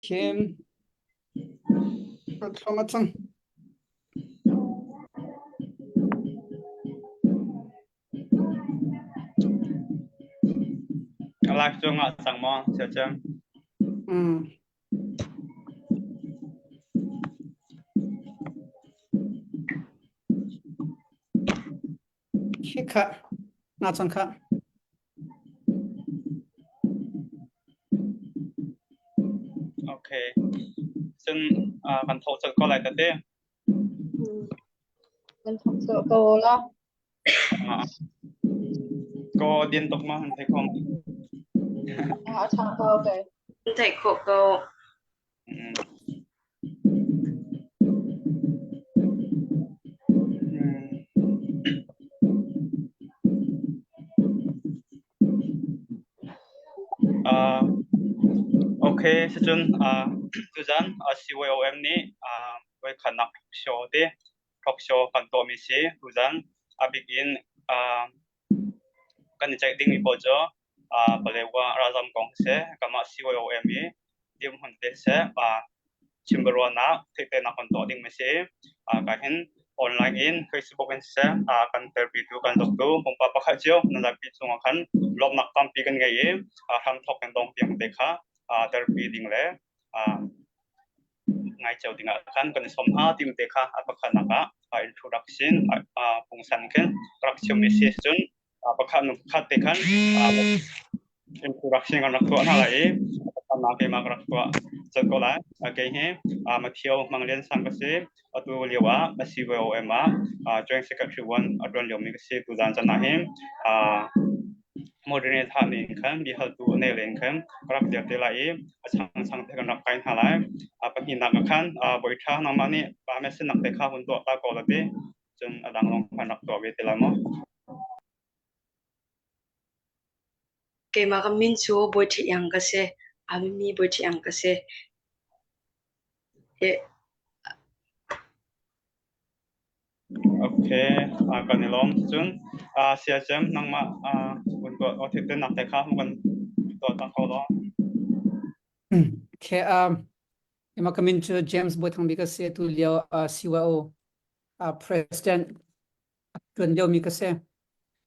Khin thluang a cang. Live cu ngah cang maw siacem? Mm. Khikha nga cang kha. Okay. Cun uh, kan thok colh ko lai tete. Kan thok colh ko la. Uh, ko din tuk ma han thei khom. A tha ko okay. Theih khawh ko. Mm. Uh, okay, sicun uh, tuzan uh, CYOM nih uh, voikhatnak show te talk show kan tuahmi si tuzan a bik in uh, kan i ceih dingmi pawl cu uh, Palewa ralzam kong siseh, kanmah CYOM i dirhmun te siseh, uh, chimbiaruahnak theihternak kan tuah ding a si. Uh, ka hin online in Facebook in siseh, uh, kan therapy tu kan zoktu pumpak pakhat cio nan zapi cungah khan lawmhnak tampi kan ngei i uh, hramthawk kan dong tiang te kha uh, therapy ding le uh, ngai cio dingah khan kan i sawm hna tim te kha a pakhatnak ah introduction pungsan khin rak chim mi si cun pakhat nu pakhat te khan introduction kan rak tuah hna lai i pakhatnak keimah ka rak tuah chat ko lai. Kei hi Matthew Mang Lian Sang ka si. Atu lio ah CYOM ah Joint Secretary 1 a tuan lio mi ka si. Tuzan chan ah hin Modern tha ning khan bihaltu nei leng khan ka rak dir te lai i a chang chang te kan rak kai hna lai. Pahnihnak ah khan bawi tha nangmah nih pa mesinak te kha hun tuah ta ko la ti cun a dang lawng khan rak tuah ve te lai maw? Keimah ka min cu Bawi Ṭhi Iang ka si. A mi Bawi Ṭhi Iang ka si. Eh, Okay, uh, kan i lawm. Cun uh, siacem nangmah uh, kun tuah o thil nak te kha kan tuah ta kho lo. Okay, um, ima ka min cu James Bawi Thang Bik a si tu lio uh, CYO uh, President tuan lio mi ka si.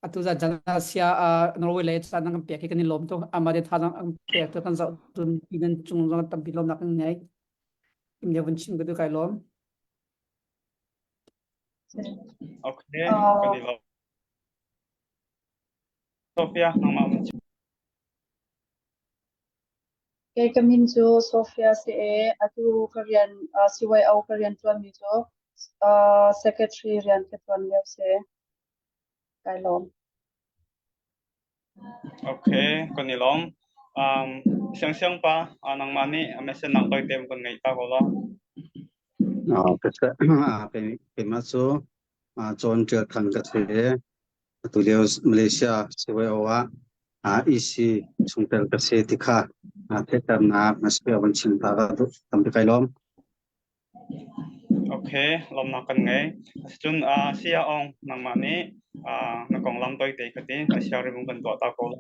Atu za jan sia uh, Norway le caan kan pek hi kan i lawm tuk. Ama de tha zong an pek tu kan zoh tun nan cung zong tampi lawmnak kan ngei. Im lio vun chim ka tu kai lawm. Okay, kan i lawm. Sophia, nangmah vun chim. Kei ka min cu Sophia si i atu ka rian uh, CYO ka rian ṭuanmi cu uh, secretary rian ka ṭuan lio si. Kai lawm. Okay, kan i lawm. Um, siang siang pa, uh, nangmah nih a message nak toi tem kan ngei ta ko lo. Keimah cu cawn ṭial than ka si. Atu lio Malaysia CYO ah EC chungtel ka si ti kha theihternak na si van chim ta ka duh. Tampi kai lawm. Okay, lawmnak kan ngei. Asicun uh, Sia Ong nangmah nih uh, na konglam toite kha ti ka share ribung kan tuah ta ko la.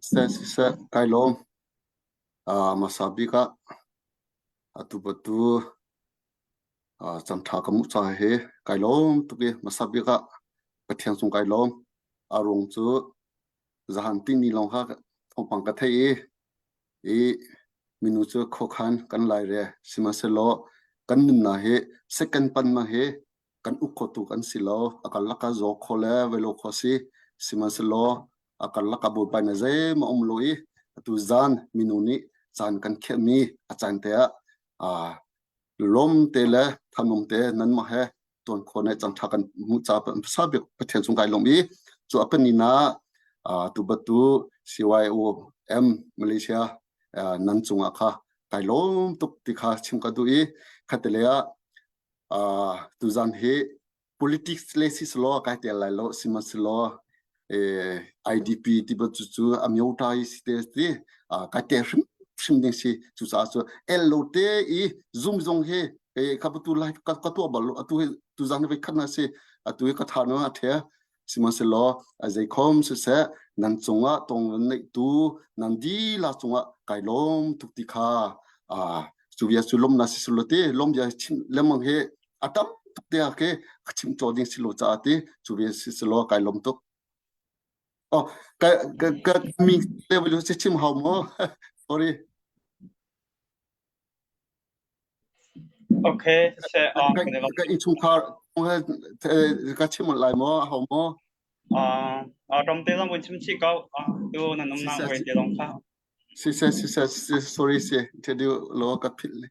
Seh siseh kai lawm. Uh, hmasa bik ah atu batu uh, cam ṭha ka hmuh caah hi kai lawm tuk i hmasa bik ah Pathian sung kai lawm. A ruang cu zahan tini lawng kha thawngpang ka theih i i minu cu khuakhan kan lai re sihmanhsehlaw kan nunnak hi second pan ma hi kan uk khotu kan si lo a karlak ah zaw kho le velo kho si sihmanhsehlaw a karlak ah bawipa na zeihmanh um lo i atu zan minu nih caan kan khiahmi a caan te ah lawm te le thanuam te nanmah he tuan khawh ne cang tha kan hmuh ca sa bik Pathian cung kai lawm i cu a panina tu batu CYOM Malaysia nan cungah kha kai lawm tuk ti kha chim ka duh i khatele ah tuzan hi politics le si selaw kai tel lai lo sihmanhsehlaw eh, IDP ti bantuk cu a myo ta i si te ti kai tel hrim hrim ding si cucaah cu el lo te i zum zong hi eh, kha tu lai ka, ka tuah bal lo atu hi tuzan hi voi khat na si atu hi ka tha no a the. Sihmanhsehlaw a zeikhom siseh nan cungah tawngvan neihtu nan dihlak cungah kai lawm tuk ti kha cu bia cu lawmnak si silo ti lawm bia chim lengmang hi a tam tuk te ah khi ka chim cawh ding si lo caah ti cu bia si silo kai lawm tuk. Oh, ka ka ka mi level si chim hau maw? Sorry. Okay, siseh, um, Ka ka innchungkhar ka chim lai maw hau maw? Uh, ram te zong vun chim chih ko. Uh, tu nan umnak voi te zong kha. Siseh, siseh, sorry si, thedi lo ka philh le.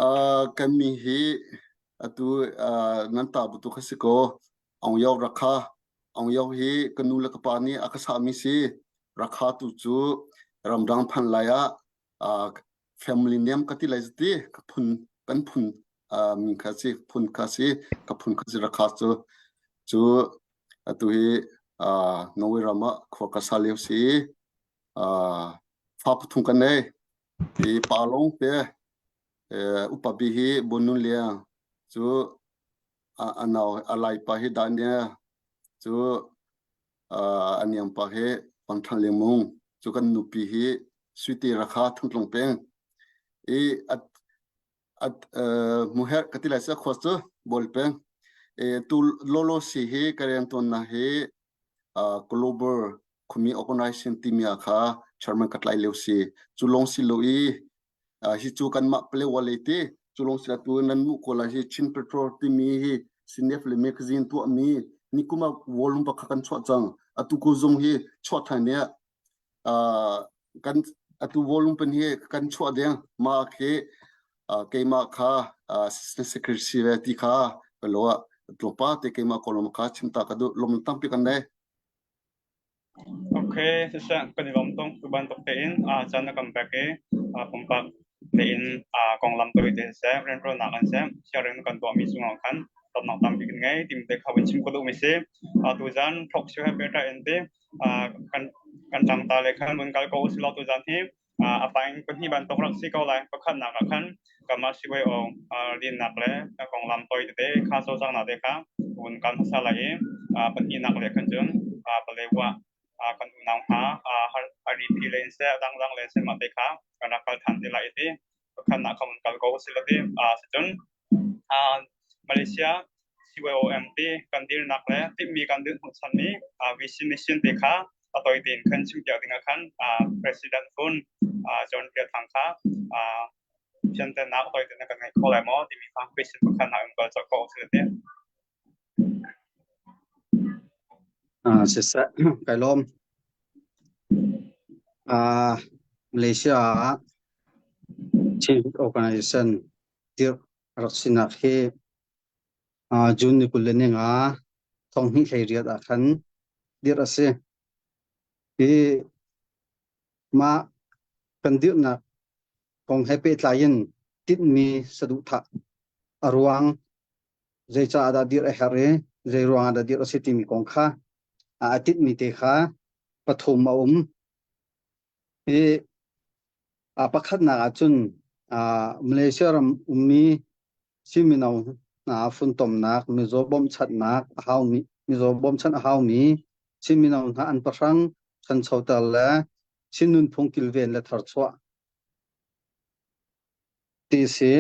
Uh, kan mi hi atu uh, nan ta bu tu kha si ko. Ong yaw rakha. Ong yaw hi ka nu le ka pa nih a ka sahmi si. Rakha tu cu ramdang phan lai ah uh, family name ka ti lai ti ka phun kan phun uh, min kha si phun kha si ka phun kha si rakha cu cu atu hi uh, Norway ram ah khua ka sa lio si uh, fa pathum kan nei i pa long te upa bi hi Bunun Liang cu a nau a lai pa hi Daniel cu a niam pa hi Pang Thang Leng Mung cu kan nupi hi Suite Rakha Thangtlong peng i at at muher ka ti lai sa khua cu bol peng e tu lolo si hi ka rian tuan na hi global khumi organization timi ah kha chairman ka tlai leo si cu long si lo i hi cu kanmah Palewa lei te cu lawng si tu nan mu ko lai hi Chin Patrol timi hi Sinef le magazine tuahmi nikum ah volume pakhat kan chuah cang atu ko zong hi chuah than ne kan atu volume pen hi kan chuah ding ma khi keimah kha assistant secretary ve ti kha kalo ah tlawpa te keimah kolom kha chimta ka du lom tampi kan nei Okay, siseh kan i lawm tuk. Tu bantuk tein caan na kan pek i pumpak tein konglam tawi te siseh, rianṭuannak in siseh, sharing kan tuahmi cungah khan lawmhnak tampi kan ngei timi te kha vun chim ka duhmi si. Tuzan talk show he pehtlai in ti kan kan ṭangta le khan vun kal ko usih law tuzan hi a paing pahnih bantuk rak si ko lai. Pakhatnak ah khan kanmah CYO dinnak le konglam tawi tete kha cawlcanghnak te kha vun kal hmasa lai i pahnihnak le khan cun Palewa kan unau hna RDP le in seh dangdang le seh mah te kha kan rak kal than te lai i pakhatnak kha vun kal ko usih law ti sicun Malaysia CYOM ti kan dirnak le timhmi kan dirh hnawhchanmi vision mission te kha a toi tein khan chimpiak dingah khan President Hun John Tia Thang kha fianternak toi tein kan ngei kho lai maw timi kha question pakhat nak in kal cawk ko usih te. Siseh, kai lawm. Malaysia ah Chin Organization dirh rak sinak hi June ni 25 2018 ah khan dirh a si. Hi mah kan dirhnak kong he pehtlai in tinhmi saduhthah a ruang zeicah dah dirh a herh i zei ruangah dah dirh a si timi kong kha a tinhmi te kha pathum a um. Hi pakhatnak ahcun Malaysia ram ummi Chin mino hna funtomnak, mizaw bawmhchanhnak a haumi, mizaw bawmhchanh a haumi Chin mino hna an pahrang ṭhanchoter le Chin nunphung kilven le tharchuah ti si.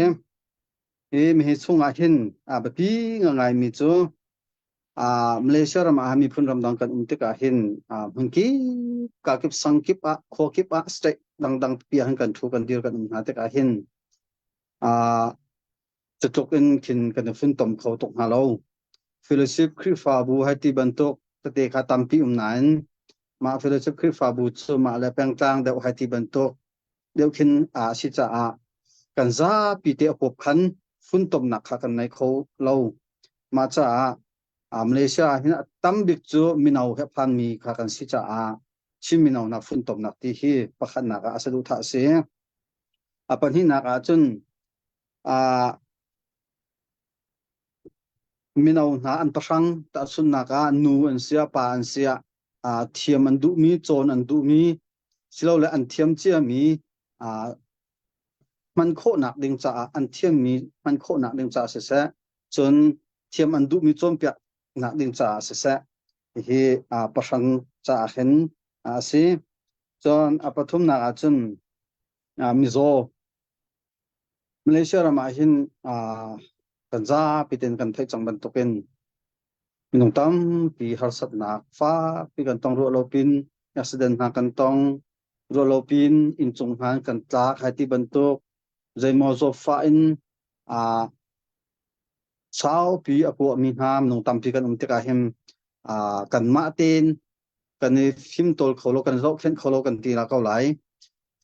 Hi mihi chungah hin a biapi ngaingaimi cu Malaysia ram ah miphun ramdang kan um tikah hin hmunkip kakip sangkip ah khua kip ah state dangdang pipi ah kan ṭhu kan dir kan um hna tikah hin cutluk in khin kan i funtom kho tuk hna lo. Fellowship Khrihfabu hai ti bantuk tete kha tampi um nain mah Fellowship Khrihfabu cu mah le pengtlang deuh hai ti bantuk deuh khin a si caah kan zapi te a huap khan funtomnak kha kan nei kho lo. Mah caah Malaysia ah hin a tam bik cu mino he phanmi kha kan si caah Chin mino nak funtomnak ti hi pakhatnak ah a saduhthah a si. A pahnihnak ah cun mino hna an pahrang tahchunhnak ah nu an si ah pa an si ah thiam an duhmi cawn an duhmi silole an thiam ciami hman khawhnak ding caah an thiammi hman khawhnak ding caah siseh cun thiam an duhmi cawnpiak nak ding caah siseh hihi pahrang caah hin a si. Cun a pathumnak ah cun mizaw Malaysia ram ah hin kan zapi tein kan theih cang bantukin minung tampi harsatnak fakpi kan tong ruah lo pin accident hna kan tong ruah lo pin inncung hna kan tlak hai ti bantuk zeimaw zawtfah in saupi a kuahmi hna minung tampi kan um tikah hin kanmah tein kan i fimtawl kho lo kan zohkhenh kho lo kan ti la ko lai.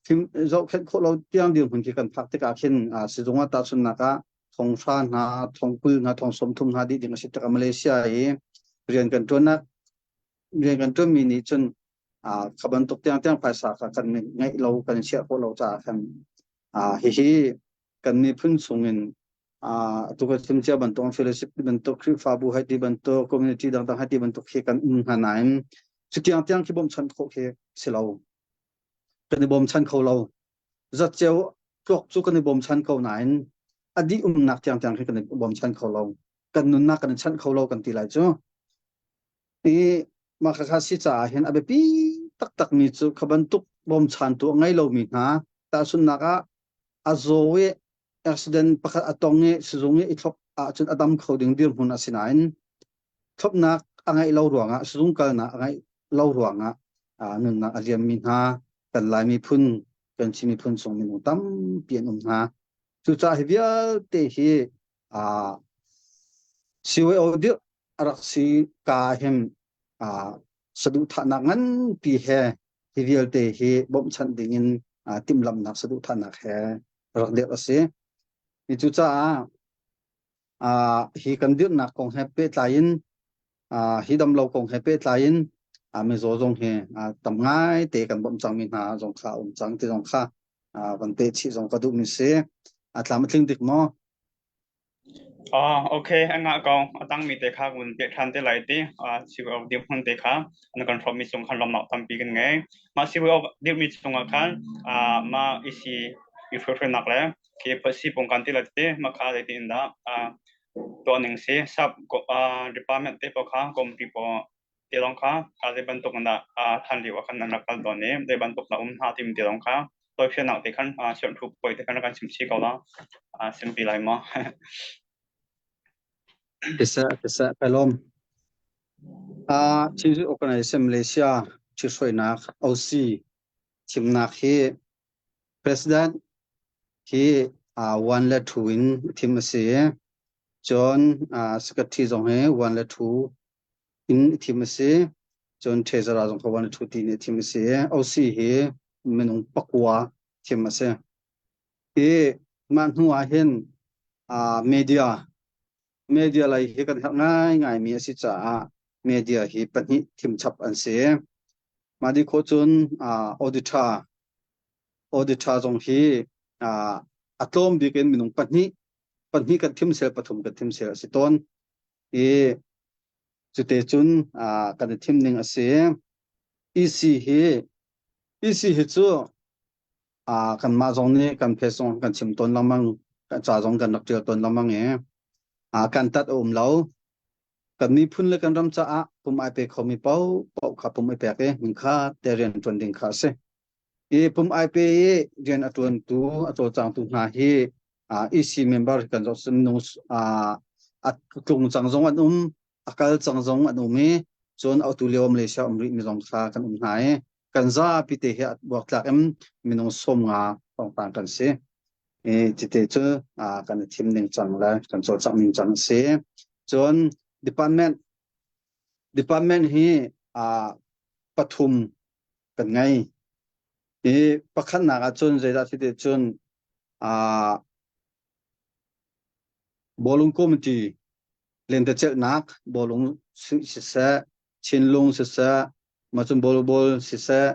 Fim zohkhenh khawh lo tiang dirhmun khi kan phak tikah khin sizung ah tahchunhnak ah thonghra hna thongkul hna thong 30 hna dih ding a si tikah Malaysia i rian kan ṭuannak rian kan ṭuanmi nih cun kha bantuk tiang tiang phaisa kha kan ngeih lo kan chiah khawh lo caah khan hihi kan miphun chungin atu ka chim cia bantuk fellowship bantuk Khrihfabu hai ti bantuk community dangdang hai ti bantuk khi kan um hna nain cutiang tiang khi bawmchan khawh khi si lo. Kan i bawmchan kho lo. Zatceo tluak cu kan i bawmchan ko nain a dih umnak tiang tiang khi kan i bawmchan kho lo. Kan nunnak kan i chanh kho lo kan ti lai cu. I mah khakha si caah hin a biapi taktak mi cu kha bantuk bawmchantu a ngei lomi hna tahchunhnak ah a zaw i accident pakhat a tong i sizung i i thlop ahcun a dam kho ding dirhmun a si nain thlopnak a ngeih lo ruangah sizung kalnak a ngeih lo ruangah nunnak a liammi hna kan Lai miphun kan Chin miphun chung minung tampi an um hna. Cucaah hi vialte hi CYO dirh a rak si ka hin saduhthahnak nganpi he hi vialte hi bawmhchanh dingin timhlamhnak saduhthahnak he rak dirh a si. Cucaah hi kan dirhnak kong he pehtlai in hi damlo kong he pehtlai in mizaw zong hi tam ngai te kan bawmh cangmi hna zong kha a um cang ti zong kha van peh chih zong ka duhmi si. A tlam a tling dik maw? Ah, okay, a ngah ko. A tangmi te kha kun peh ṭhan te lai ti. Ah, CYO dirhmun te kha an kan hrawmmi cung khan lawmnak tampi kan ngei. Mah CYO dirhmi chungah khan ah mah isi i hruainak le khi pasi pung kan ti lai ti ma kha zei ti in dah ah tuah ning si sub ah department te pawl kha committee pawl te lawng kha a zei bantuk in dah than lio ah khan nan rak kal tawn i zei bantuk na um hna timi te lawng kha tawifiannak te khan siamhru poi te khan rak kan chim chih ko la simpi lai maw? Siseh, siseh, kai lawm. Chin Organization Malaysia ṭhithruainak OC thimnak hi President hi one le two in thim a si i cun Secretary zong hi one le two in thim a si. Cun Treasurer zong kha one le two ti nih thim a si i OC hi minung pakua thim a si. Hi mah hnu ah hin media media lei hi kan herh ngaingai mi a si caah media hi pahnih thim chap an si. Mah dih khawh cun auditor auditor zong hi a tlawm bik in minung pahnih pahnih kan thim sel pathum kan thim sel a si tawn. I cute cun kan i thim ning a si. EC hi EC hi cu kanmah zong nih kan phe zong kan chim tawn lengmang kan ca zong kan rak ṭial tawn lengmang i kan tat a um lo. Kan miphun le kan ram caah pum ai pe khomi paoh kha pum ai pek i hmunkhat te rian ṭuan ding kha a si. I pum ai pe i rian a ṭuantu a cawlcangtu hna hi EC member kan zoh minung a tlung cang zong an um, a kal cang zong an um i cun atu lio Malaysia um rih mi zong kha kan um hna i kan zapi te hi buaktlak in minung 50 hrawnghrang kan si. I cite cu kan i thim ning cang le kan cawlcangh ning cang a si. Cun department department hi pathum kan ngei. I pakhatnak ah cun zeidah ti cun bawlung committee lentecelhnak bawlung siseh, Chinlung siseh, macun bawlbol siseh,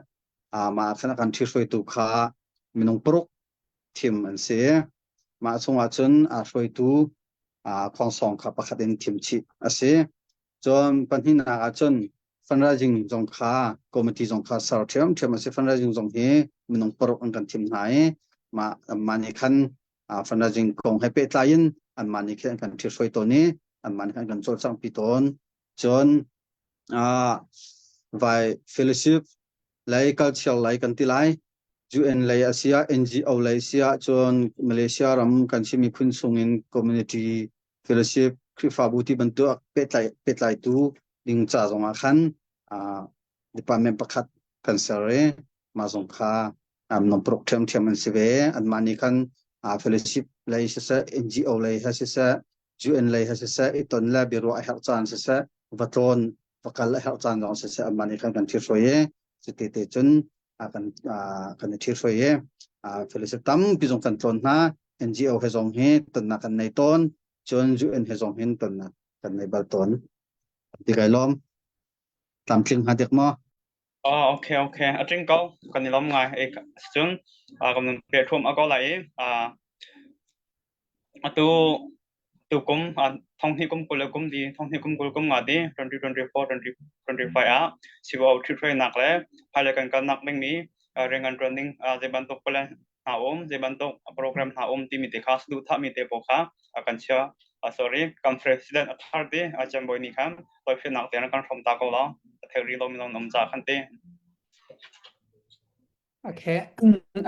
mah khan a kan ṭhihruaitu kha minung paruk thim an si. Mah chungah cun aa hruaitu khuangsawng kha pakhat in thim chih a si. Cun pahnihnak ah cun fundraising zong kha committee zong kha ser ṭhiamṭhiam a si. Fundraising zong hi minung paruk an kan thim hna i mah mah nih khan fundraising kong he pehtlai in anmah nih khin an kan ṭhihruai tawn i anmah nih khan an kan cawlcanghpi tawn. Cun uh, vai fellowship lei culture lei kan ti lai. UN lei a si ah NGO lei si ah cun Malaysia ram kan si miphun chungin community fellowship Khrihfabu ti bantuk pehtlai pehtlaitu ding ca zong ah khan uh, department pakhat kan ser i mah zong kha um, nomprok ṭhiamṭhiam an si ve. Anmah nih khan uh, fellowship lei siseh, NGO lei ha siseh, UN lei ha siseh, i ton le biaruah a herh caan siseh, va tlawn, va kal a herh caan zong siseh, anmah nih khan kan ṭhithruai i cuti te cun uh, kan uh, kan i ṭhithruai i uh, fellowship tampi zong kan tlawn hna. NGO he zong hi tonnak kan nei tawn, cun UN he zong hin tonnak kan nei bal tawn. Ti kai lawm. Tlamtling hnga dek maw? Oh, okay, okay. A tling ko. Kan i lawm ngai. E, cun kan nun pe thuam a ko lai i atu tu kum thong hnih kum 20 le kum di thong hnih kum 20 kum nga di 2024 2025 ah sibo ṭhithruainak le hmailei kan kalnak dingmi rian kan ṭuan ding zei bantuk plan hna um zei bantuk program hna um timi te kha saduhthahmi te pawl kha kan chia sorry kan president a thar te Cembawi nih khan tawifiannak te kan hrawm ta ko lo a thei rih lomi zong um ca khan te. Okay.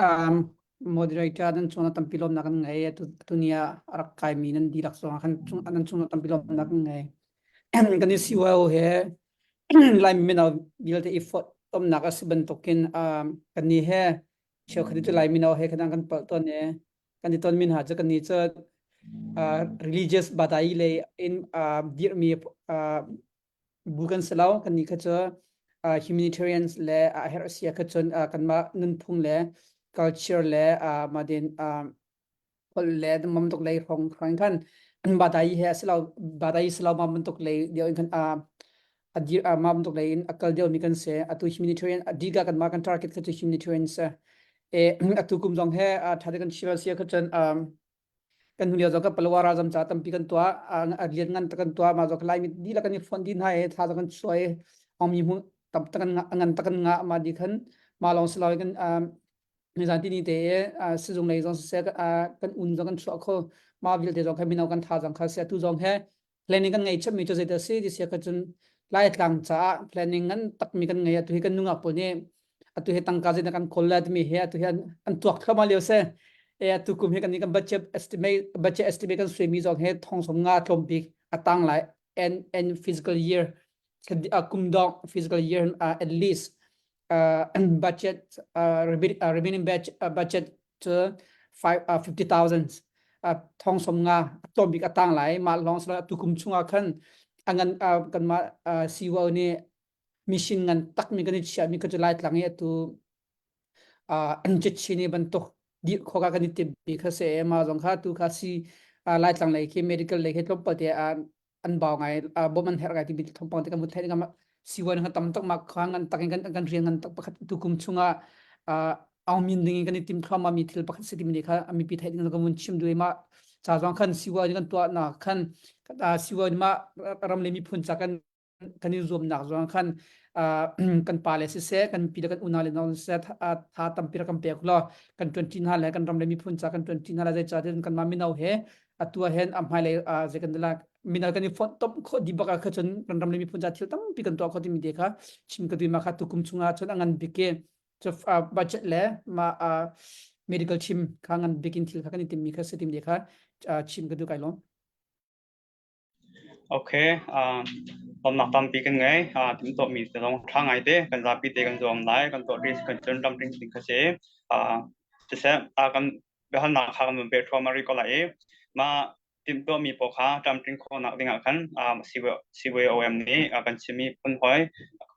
Um, moderator nan cung tampi lawmnak kan ngei atu tuni ah a rak kaimi nan dihlak zong ah khan nan cung tampi lawmnak kan ngei. Kan i CYO he Laimi mino vialte i fawt tomnak a si bantukin um, kan ni he cheukhat cu Lai mino he kan kan palh tawn i kan i tonmi hna cu kannih cu uh, religious badai lei in uh, dirhmi uh, bu kan si lo kannih kha cu uh, humanitarians le a herh sia kha cun uh, kanmah nunphung le culture le uh, ma din uh, holh le mam tuk lei hrawng hrawng khan badai he a si lo badai si lo ma bantuk lei deuh in khan uh, a dir a ma bantuk lei in a kal deuh mi kan si atu humanitarian adika kan ma kan target kha cu humanitarian se e atu kum zong he a tha te kan chim sia kha cun um kan hnu lio zong ka palwa ra zam cha tampi kan tua a lian ngan ta kan tua ma zok lai mi di la kan i fon din hai tha kan chuai ong mi mu tam ta kan ngan ta kan nga ma di khan ma long selawi kan nizan tini te sizung lei zong siseh kan un zong kan chuah kho ma vialte zong kha mino kan tha zong kha sia tu zong he planning kan ngei chapmi cu zeidah si ti sia ka cun Laitlang caah planning ngan takmi kan ngei atu hi kan nungak pawl nih atu hi tangka zeidah kan kawl la timi he atu hi an tuak thluahmah lio se e atu kum hi kan kan budget estimate budget estimate kan suimi zong he thong som nga tlawm bik atang lai and and fiscal year kum dong fiscal year uh, at least uh, budget uh, remaining budget, uh, budget cu 50,000 uh, thong som nga tlawm bik atang lai mah lawng sala tu kum chungah khan angan uh, kan ma uh, CUO nih mission ngan takmi kan i chiahmi kha cu lai tlang i atu uh, an chini bantuk dir kho ka kan i timh mi kha se ma zong kha tu kha si uh, lai tlang lei khi medical lei khi tlawmpal te an bau ngai bom an herh ngai timi thawngpang te kan vun theih ngam siwan kha tam tak ma kha ngan tak in kan kan rian ngan tak pakhat tu kum chungah aung min ding in kan i tim thluahmah mi thil pakhat si timi kha mipi theih ding kan vun chim duai ma cha zong khan siwa kan tuah na khan siwa ma ram le miphun cha kan kan i zuamnak zong khan kan pa le siseh kan pi le kan unau le nau siseh tha tampi rak kan pek law kan ṭuanṭi hna le kan ram le miphun ca kan ṭuanṭi hna le zei ca tin kanmah mino he atu ah hin a hmailei zei kan la mino kan i fonh top khawh dih bak ah kha cun kan ram le miphun ca thil tampi kan tuah khawh timi te kha chim ka duh ma kha tukum chungah cun a ngan bik i cu budget le ma medical chim kha ngan bik in thil kha kan i timmi kha si timi te kha chim ka duh kai lawm. Okay, um, lawmnak tampi kan ngei. Uh, timhtuahmi te zong ṭha ngai te kan zapi te kan zuam lai. Kan tuah risk kan cun ram ding kha si. Uh, siseh, uh, kan biahalnak kha kan vun peh thluahmah rih ko lai i mah timhtuahmi pawl kha tlamtlin khawhnak ding ah khan um, CYOM nih uh, kan chimmi phunhoi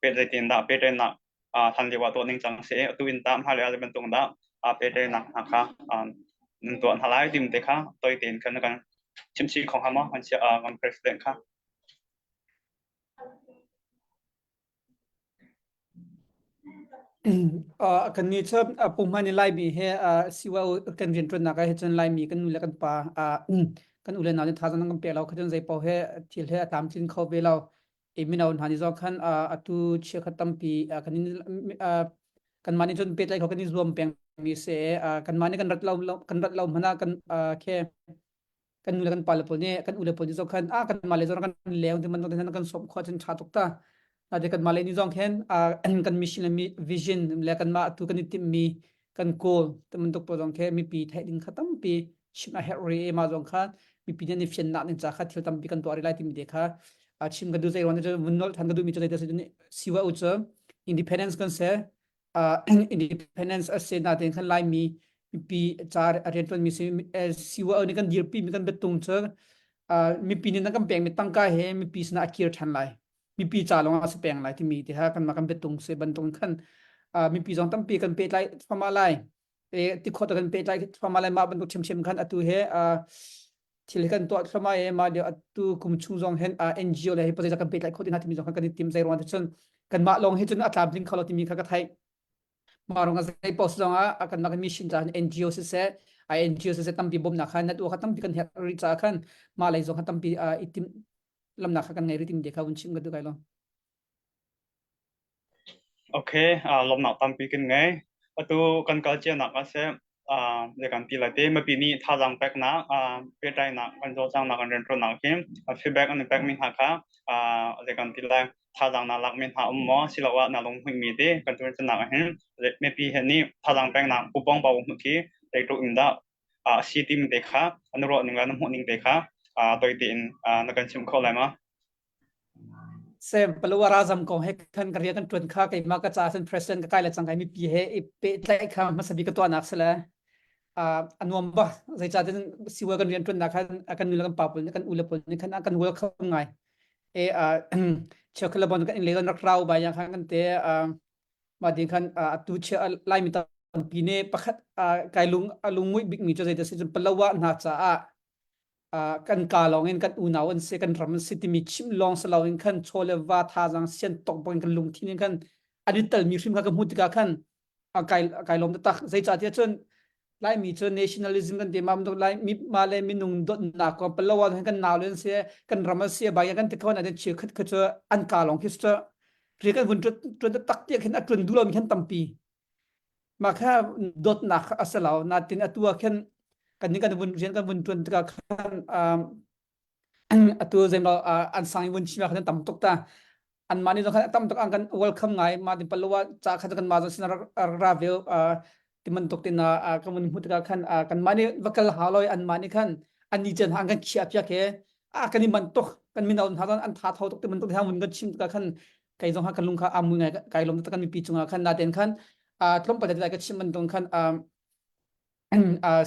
pet zeitin dah pehtlaihnak uh, hlan lio ah tuah ning cang si. Atu in tah hmailei ah zei bantuk dah uh, pehtlaihnak hna kha um, nan tuah hna lai tim te kha toi tein khan kan chimchih kho hnga maw kan chia uh, kan president kha? Uh, kan ni cu uh, pumhman in Laimi he uh, siwa kan rianṭuannak ah he cun Laimi kan nu le kan pa uh, kan u le nau nih thazaang an kan pek lo kha cun zei paoh he thil he a tlamtlin kho ve lo. I mino hna nih zong khan uh, atu chiakhat tampi uh, kan in uh, kanmah nih cun pehtlaih kho kan i zuam peng mi si. Uh, kanmah nih kan rat lo kan rat lo hmanh ah kan uh, khe. Kan nu le kan pa le pawl nih kan u le pawl nih zong khan ah kan mah le zong kan leng ti bantuk te kan sawm khawh cun ṭha tuk ta. Ate kan mah le ni zong khin kan mission le vision le kan mah tu kan i timhmi kan goal ti bantuk pawl zong khi mipi theih ding kha tampi chim a herh rih i mah zong kha mipi nih an i fiannak ding ca kha thil tampi kan tuah rih lai timi te kha chim ka duh zei ruang cu vun nolh than ka duhmi cu zei te CYO cu independence kan se independence a se na ten khan laimi mipi ca a riantuan mi si CYO nih kan dirpi mi kan biatung cu mipi nih nan kan pek mi tangka he mipi sinah a kir than lai mipi ca lawng ah si peng lai timi ti ha kan mah kan biatung se bantuk khan mipi zong tampi kan pehtlai thluahmah lai e ti khawt kan pehtlai thluahmah lai mah bantuk ṭhiamṭhiam khan atu he thil kan tuah thluahmah e mah lio atu kum chung zong hen NGO le hi pazei kan pehtlai khawh ti hna timi zong khan kan i tim zei ruang te cun kanmah lawng hi cun a tlamtling kho lo timi kha ka theih mah rong ah zei post zong ah kan nak mission ca NGO siseh INGO siseh tampi bawmnak khan network kha tampi kan herh rih caah khan mah lei zong kha tampi i tim lamnak kha kan ngei rih timi te kha vun chim ka duh kai lo. Okay, uh, lawmnak tampi kan ngei. Atu kan kal cianak ah seh, uh, le kan ti lai te mipi nih thazaang peknak, uh, pehtlaihnak, kan cawlcanghnak, kan rianṭuannak hi feedback an i pekmi hna kha uh, le kan ti lai thazaang na lakmi hna um maw siloah na lunghmuihmi te kan tuannak ah hin mipi he nih thazaang peknak pupong pau hmu khi zeitluk in dah a si timi te kha an ruah ning le na hmuh ning te kha toi tein na kan chimh kho lai ma? Sem Palawa razam kong he khan ka rian kan tuan kha keimah ka ca sen president ka kai le cang kai mipi he i pehtlaih kha hmasa bik ka tuahnak si le a nuam ba zeicahtiah siwa kan rian tuannak khan kan nu le kan pa pawl nih kan u le pawl nih khan kan welcome ngai e cheukhat le bon kan in le rak rau ba yang khan kan te mah ding khan atu chia laimi tampi nih pakhat kai lung a lungmuih bikmi cu zeidah si cun Palawa hna caah kan ka lawng in kan unau an si kan ram an si timi chim lawng si loin khan chaw le va thazang sian tok bang kan lungthin in khan an i telmi hrim kha ka hmuh tikah khan kai kai lawm taktak zeicahtiah cun Laimi cu nationalism kan ti ma bantuk Lai mi ma le minung dawtnak ko Palawan kan nau le an si kan ram an si bai kan ti ko na den chi khat kha cu an ka lawng khi cu ri kan vun ṭuan tak tiah khin a ṭuan duh lomi khan tampi mah kha dawtnak a si lo natin atu ah khin kan nih kan vun rian kan vun ṭuan tikah khan atu zeimaw an sang i vun chim ah khan tam tuk ta anmah nih zong khan tam tuk an kan welcome ngai mah tin palawa ca kha kan mah zong sin rak ra ve ti bantuk tin kan vun hmuh tikah khan kanmah nih va kal hau lo anmah nih khan an ni chan an kan khiah piak he a kan i man tuk kan mino hna zong an tha tho tuk ti bantuk ti vun kan chim tikah khan kai zong ha kan lung kha amu ngai kai lom kan mipi cungah khan naten khan tlawmpal te ka chim bantuk khan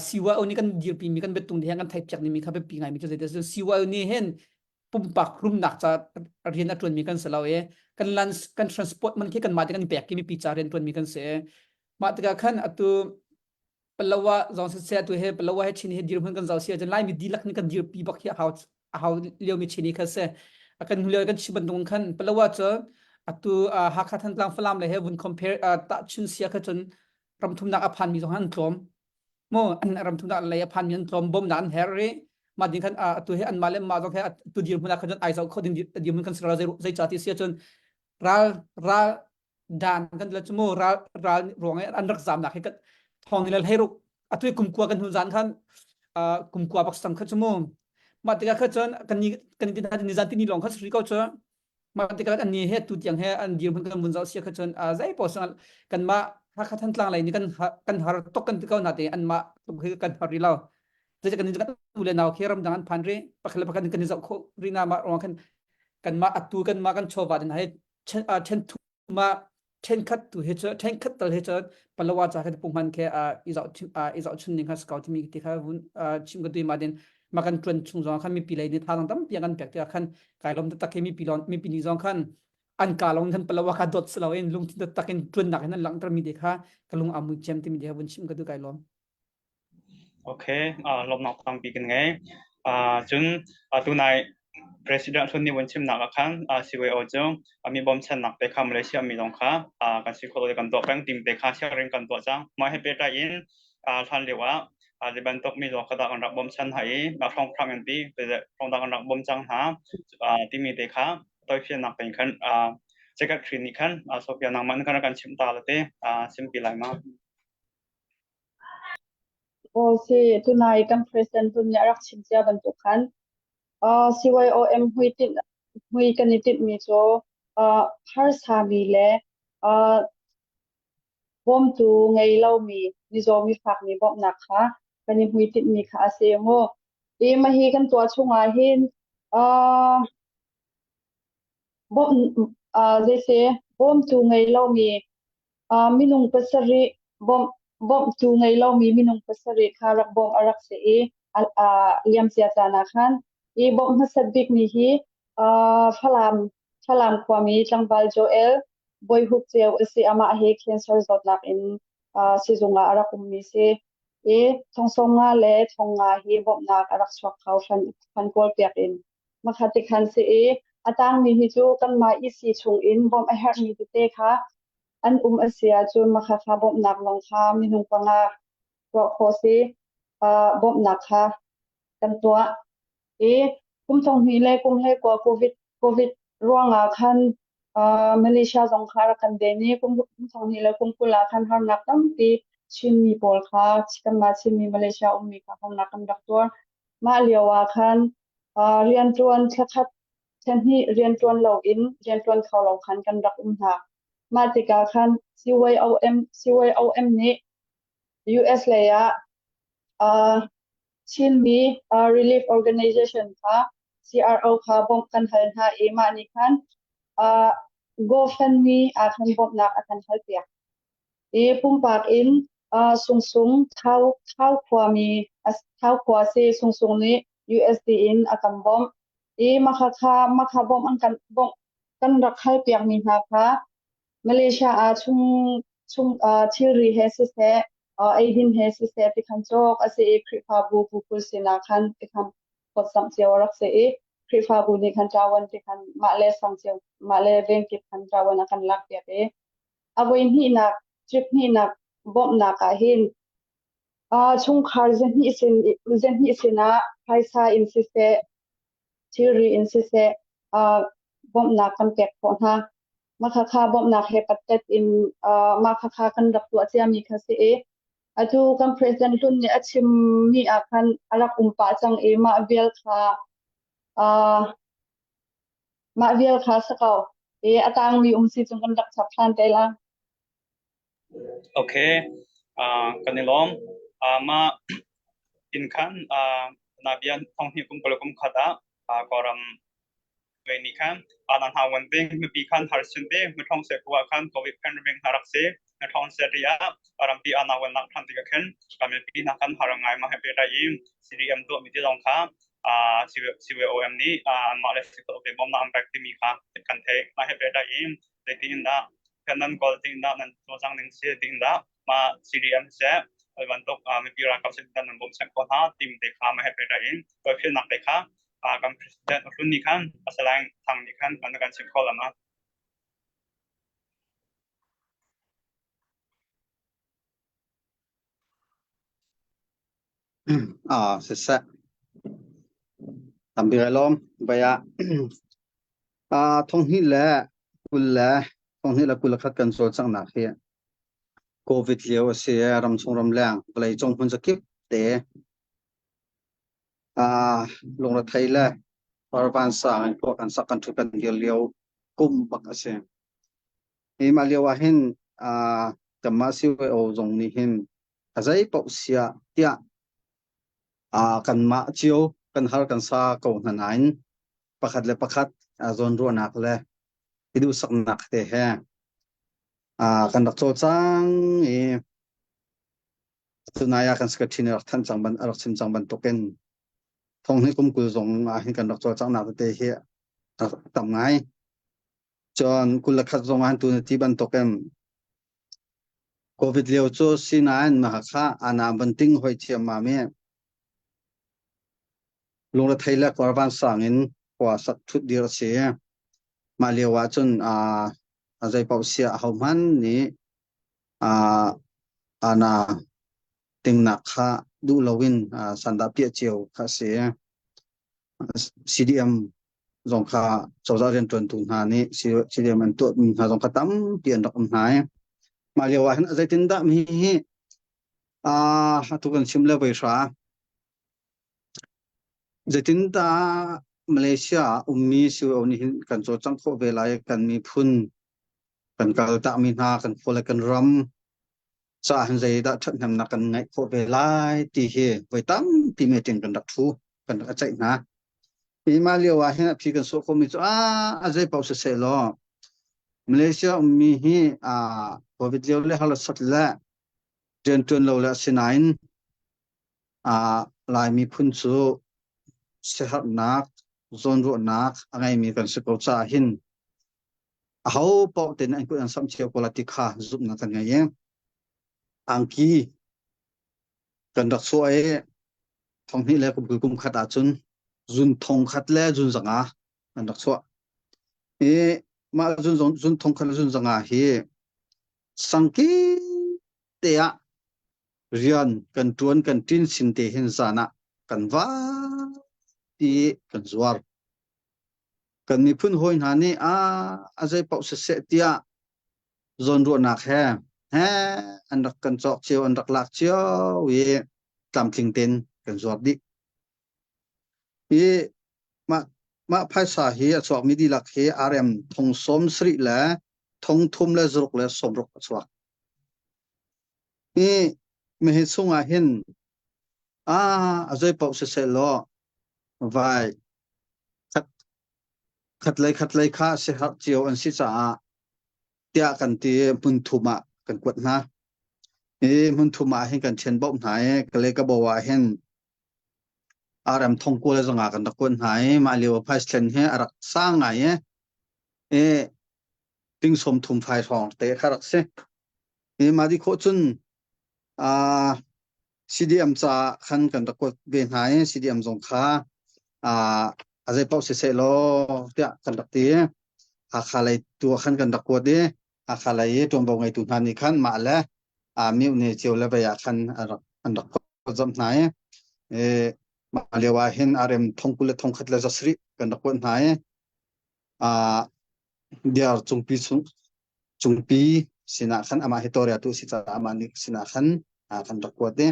CYO nih kan dirpi mi kan biatung hi kan theih piak mi kha biapi ngai mi cu zeidah CYO nih hin pumpak rumnak ca rian a tuan mi kan si lo i kan lans kan transport man khi kan mah te kan pek ki mipi ca rian tuan mi kan si mah tikah khan atu Palawa zong si se atu he Palawa he Chin he dirhmun kan zau si ahcun Laimi dihlak nih kan dirpi bak hi a hau a hau lio mi Chin hi kha si a kan hnu lio kan chim bantuk khan Palawa cu atu Hakha Thantlang Falam le he vun compare tahchun sia kha cun ramthumnak a phan mi zong an tlawm mu an ramthumnak lei a phan mi an tlawm bawmnak an herh rih mah ding khan atu he anmah le mah zong he tu dirhmun ah khan cun ai zoh kho ding dirhmun kan si ral zei ca ti si ahcun ral ral dan kan la chu mu ral ral ruang i an rak zamnak hi thong ni le hlei ruk atu kumkua kan hun zan khan kumkua bak sang kha chu mu mah tikah kha cun kan ni kan tin ni zan tini long kha sri ko chu mah tikah an ni he tu tiang he an dirhmun kan vun zau sia kha cun zei po sang kan mah Hakha Thantlang lei ni kan kan har tok kan ti ko na te an mah tuk hi kan har ri lo zei kan kan u le nau khi ram dang an phan ri pakhat le pakhat kan i zoh kho ri na ma ruang khan kan mah atu kan mah kan chawva din hai then thum ah thenkhat tu he cu thenkhat tal he cu palawa ca kha punghman khe i zoh i zoh chun ning kha skau timi ti kha vun chim ka tui ma din ma kan tuan chung zong khan mipi lei ni tha tampi kan pek ti khan kai lom tak he mipi lon mipi ni zong khan an ka long khan palawa kha dot slo in lungthin tak in tuan nak in an langter mi te kha ka lung amu chem timi te vun chim ka tu kai lom Okay, uh, lawmhnak tampi kan ngei. Uh, cun uh, tunai President hlun nih vun chimnak ah khan uh, CYO cu uh, mi bawmchannak te kha Malaysia mi zong kha uh, kan si khawh kan tuah peng tim te kha sharing kan tuah cang. Mah he pehtlai in uh, hlan lio ah uh, zei bantuk mi zong kha dah kan rak bawmchan hna i mah hrawnghrang in ti hrawng dah kan rak bawm cang hna uh, timi te kha toifiannak tein khan uh, secretary nih khan uh, Sophia nangmah nih khan rak kan chimh ta la te uh, simpi lai ma. Aw si, tunai kan president hlun nih a rak chim cia bantuk khan uh, CYOM hmuitinh hmui kan i tinhmi cu uh, harsami le uh, bawmtu ngei lomi mizaw mifakmi bawmhnak kha kan i hmuitinhmi kha a si mu. I mahi kan tuah chungah hin uh, bawmh uh, zeise bawmtu ngei lomi Uh, minung pasarih bawmh bawmhtu ngei lomi minung pasarih kha rak bawmh a rak si i uh, liamcia caan ah khan i bawmh hmasat bikmi hi uh, Falam Falam khuami tlangval Joel Bawihuk Ceu a si amah hi cancer zawtnak in uh, sizung ah a rak ummi si i thong sawm nga le thong nga hi bawmhnak a rak chuak kho fan fan kawl piak in makhat ti khan si i a tangmi hi cu kanmah EC chung in bawmh a herhmi tete kha an um a si ahcun makhakha bawmhnak lawng kha minung panga tuah khawh si uh, bawmhnak kha kan tuah i kum thong hnih le kum hlei kua covid covid ruangah khan uh, Malaysia zong kha rak kan den i kum thong hnih le kum 20 ah khan harnak tampi Chinmi pawl kha kanmah Chinmi Malaysia ummi kha harnak kan rak tuar mah lio ah khan uh, rianṭuan thlakhat Thlahnih rianṭuan loin rianṭuan kho lo khan kan rak um hna. Mah tikah khan CYOM, CYOM nih US lei ah uh, Chinmi uh, Relief Organization kha CRO kha bawmh kan hal hna i mah nih khan uh, GoFundMe ah khan bawmhnak a kan halpiak. I pumpak in uh, Sungsung Thau Thau khuami Thau khua si Sungsung nih USD in a kan bawmh. I makha kha makha bawmh an kan bawmh kan rak hal piakmi hna kha Malaysia ah chung chung uh, thilri he siseh uh, eidin he siseh tikhan cawk a si i Khrihfabu bukul sinah khan tikhan phawtzamh cio a rak si i Khrihfabu nih khan ṭawan tikhan mah le sang cio mah le veng kip khan ṭawan a kan lak piak i a voi hnihnak trip hnihnak bawmhnak ah hin uh, chungkhar zahnih sin zahnih sinah phaisa in siseh thilri in siseh uh, bawmhnak kan pek khawh hna. Mah khakha bawmhnak he pattet in uh, mah khakha kan rak tuah ciami kha si i atu kan president hlun nih a chimmi ah khan a rak um pah cang i mah vial kha uh, mah vial kha si ko i a tangmi um si cung kan rak chap ṭhan te la. Okay, uh, kan i lawm. Uh, mah inn khan uh, na bia thong hnih kum kul kum khat ah uh, Kawlram ve nih khan uh, na hna wan ding mipi khan har sin te mi thong se kuwa khan covid pandemic na rak se na thong se ri ah rampi ana wan nak than ti ka khen ka mipi na kan har ngai ma he pe dai i CDM to mi ti long kha uh, CVOM nih uh, anmah le si ko te bom na an pek timi kha kan thei ma he pe dai i zeitin dah kan nan kawl ting dah nan cawlcang ning si ting dah ma CDM seh oi bantuk mipi ralkap sin nan bawm chang ko hna tim te kha ma he pe in oi phil nak te kha kan president hlun ni khan asalang thang ni khan kan kan chim ko lama. Ah, siseh. Tampi kai lawm. Baya. Ah, thong hnih le kul le thong hnih le 21 kan cawlcanghnak hi COVID lio a si i ramchung ramleng vawlei cung hmun zakip te ah lungrethei le parvan sang in khua kan sak kan ṭhu kan dir lio kum bak a si. Hi mah lio ah hin ah kanmah CYO zong nih hin a zei paoh siah tiah ah kanmah cio kan har kan sa ko hna nain pakhat le pakhat zawnruahnak le i duhsaknak te he kan rak cawlcang i tunai ah kan secretary nih rak thanh cang ban rak chim cang bantukin thong hnih kum 20 zong ah hin kan rak cawlcanghnak tete hi tam ngai. Cun 21 zong ah tu na ti bantukin COVID lio cu sinain mah kha ana banting hoi thiammam i lungrethei le kawrvan sang in khua sak ṭhut dir a si. Mah lio ah cun a zei paoh siah ahohmanh nih ana tingnak kha duh loin sandah piah cio kha a si. CDM zong kha cozah rianṭuantu hna nih CDM an tuahmi hna zong kha tampi an rak um hna i mah lio ah hin zeitindah mi hi. Ah, atu kan chim le voi hra. Zeitindah Malaysia ah ummi CYO nih hin kan cawlcangh khawh ve lai kan miphun kan kaltakmi hna kan khua le kan ram caah hin zeidah ṭhathnemnak kan ngeih khawh ve lai ti hi voi tampi meeting kan rak ṭhu kan rak ceih hna. Hi mah lio ah hin a phi kan sawh khawhmi cu ah a zei paoh siseh law Malaysia ummi hi ah COVID lio le harsat le rianṭuan lo le asinain ah Lai miphun cu siaherhnak zawnruahnak a ngeimi kan si ko caah hin aho paoh tein an kut an samh cio ko la ti kha zumhnak kan ngei i angki kan rak chuah i thonghnih le kum kum khat ahcun zun thong khat le zun zanga an rak chuah. I mah zun zun thong khat le zun zanga hi sangki te ah rian kan ṭuan kan ṭin sin te hin zan ah kan va ti kan zuar. Kan miphun hawi hna nih a a zei paoh siseh tiah zawnruahnak he he an rak kan cawk cio an rak lak cio i tlamtling tein kan zuar dih. Hi mah mah phaisa hi a chuakmi dihlak hi RM thong sawm sarih le thong thum le zaruk le sawmruk a chuak. Hi mihi chungah hin a a zei paoh siseh law vai khat khatlei khatlei kha siaherh cio an si caah tiah kan ti i hmun thum ah kan kuat hna. Hi hmun thum ah hin kan ṭhen bauh hna i Kalay Kabaw ah hin RM thong kua le zanga kan rak kuat hna i mah lio ah phaisa thlen hi a rak sang ngai i i ting sawm thum fai hrawng te kha rak si. Hi mah di khawh cun uh, CDM ca khan kan rak kuat ve hna i CDM zong kha uh, a zei paoh siseh law tiah kan rak ti i Hakha lei tu ah khan kan rak kuat i Hakha lei i ṭuanvo ngeitu hna nih khan mah le uh, miohne cio le vei ah khan an rak an rak phawtzamh hna i mah lio ah hin RM thong 20 le thong khat le za sarih kan rak kuat hna i uh, diar cungpi chung cungpi sinah khan amah hi tawria tu si caah amah nih sinah khan kan rak kuat i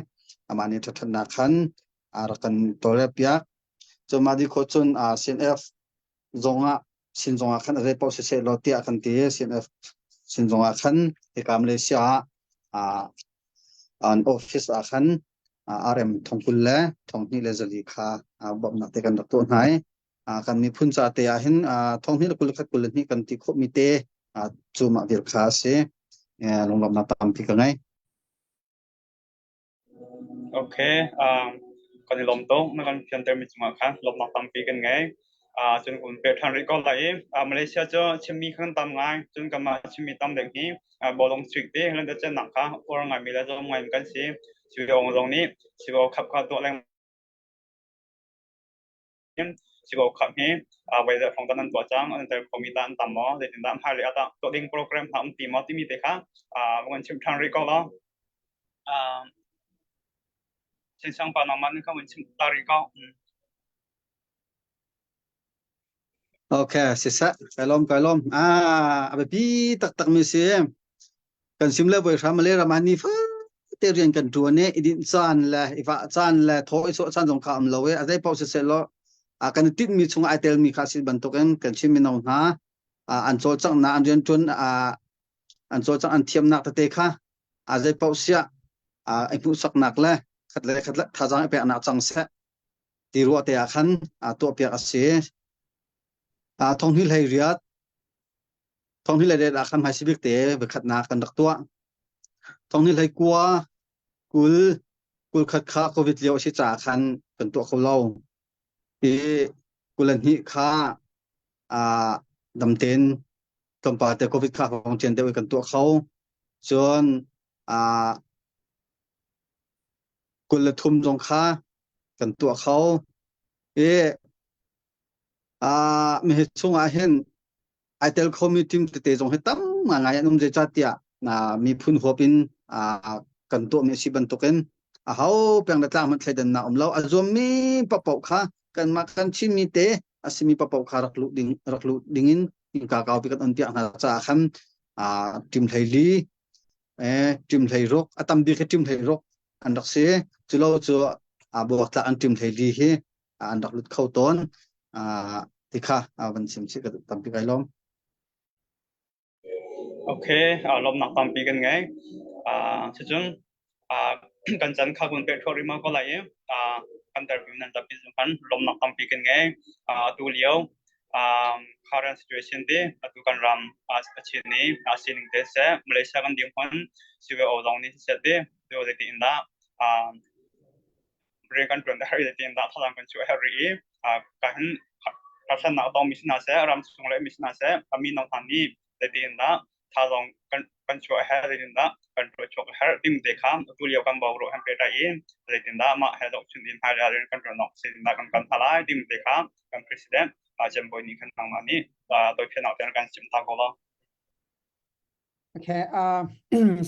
amah nih ṭhatnak khan a rak kan tawlrel piak. Cun mah dih khawh cun CNF zongah sin zongah khan a zei paoh siseh law tiah kan ti CNF sin zongah khan hika Malaysia ah an office ah khan RM thong 20 le thong hnih le zali kha bawmhnak te kan rak tuah hna i kan miphun ca te ah hin thong hnih le 21 22 kan ti khawhmi te cu mah vial kha a si. Lunglawmhnak tampi ka ngei. Okay, um, kan i lawm tuk. Na kan fiantermi cungah khan lawmhnak tampi kan ngei. Uh, cun kun pe ṭhan rih ko lai i uh, Malaysia cu chimmi khan tam ngai. Cun kanmah chimmi tam deuh hi uh, bawlung chuih te hlan te nak kha uar ngaimi le zawm ngaimi kan si. Sibo zong nih sibo khap kha tuah lengmang Sibo khap hi uh, voi zeih hrawng dah nan tuah cang, an tel khomi dah an tam maw, zeitindah hmailei ah tah tuah ding program hna um ti maw timi te kha uh, van chim ṭhan rih ko law. Uh, Singsang pa nangmah nih kha van chim ta rih ko. Mm. Okay, siseh, kai lawm, kai lawm. Ah, a biapi taktak mi si. Kan sim le voi hram le ram ah ni te rian kan ṭuan i i dinh caan le i vah caan le thaw i sawh caan zong kha um lo i a zei paoh siseh law a kan i tinhmi chungah ai telmi kha si bantukin kan Chin mino hna an cawlcanghnak an rianṭuan an cawlcangh an thiamnak tete kha a zei paoh siah i hmuhsaknak le khat le khat le thazaang i peknak cang seh ti ruah te ah khan tuahpiak a si. Thong hnih hlei riat Thong hnih le riat ah khan hmaisi bik te voikhatnak kan rak tuah. Thong hnih hlei kua 20 21 kha COVID lio a si caah khan kan tuah kho lo. I 22 kha aa dam tein tlawmpal te COVID kha hong ṭian deuh i kan tuah kho. Cun aa 23 zong kha kan tuah kho. I aa mihi chungah hin ai tel khomi team tete zong hi tam ngai an um zeicahtiah miphun huap in kan tuahmi a si bantukin aho peng le tlang hmanh thleidannak um lo a zuammi paohpaoh kha kanmah kan Chinmi te a simi paohpaoh kha rak luh ding rak luh dingin innka kaupi kan on piak hna caah khan team 14 eh team 16 a tam bik hi team 16. an rak si. Culo cu buaktlak an ṭim hlei li hi an rak lut kho tawn. Ti kha van chim chih ka duh tampi kai lawm. Okay, lawmnak tampi kan ngei. Cucun kan can kha kun peh thuak rima ko lai i kan interview nan tampi zong khan lawmnak tampi kan ngei. Atu lio current situation te atu kan ram a chin ni a sining te seh Malaysia kan dirhmun CVO zong nih siseh te tu zeiti in dah rian kan ṭuan a herh i zeitin dah thazaang kan chuah a herh rih i ka hin harsatnak a tongmi si hna seh, ram chung le mi si hna seh, a mi no hna nih zeitin dah thazaang kan kan chuah a herh, zeitin dah kan ṭuan chuak a herh timi te kha atu lio kan boruak han pehtlai i zeitin dah mah he zohchun in hmailei ah rian kan ṭuan awk zeitin dah kan kan hna lai timi te kha kan president Cem Bawi nih khan nangmah nih tawifiannak te kan chim ta ko lo. Okay, uh,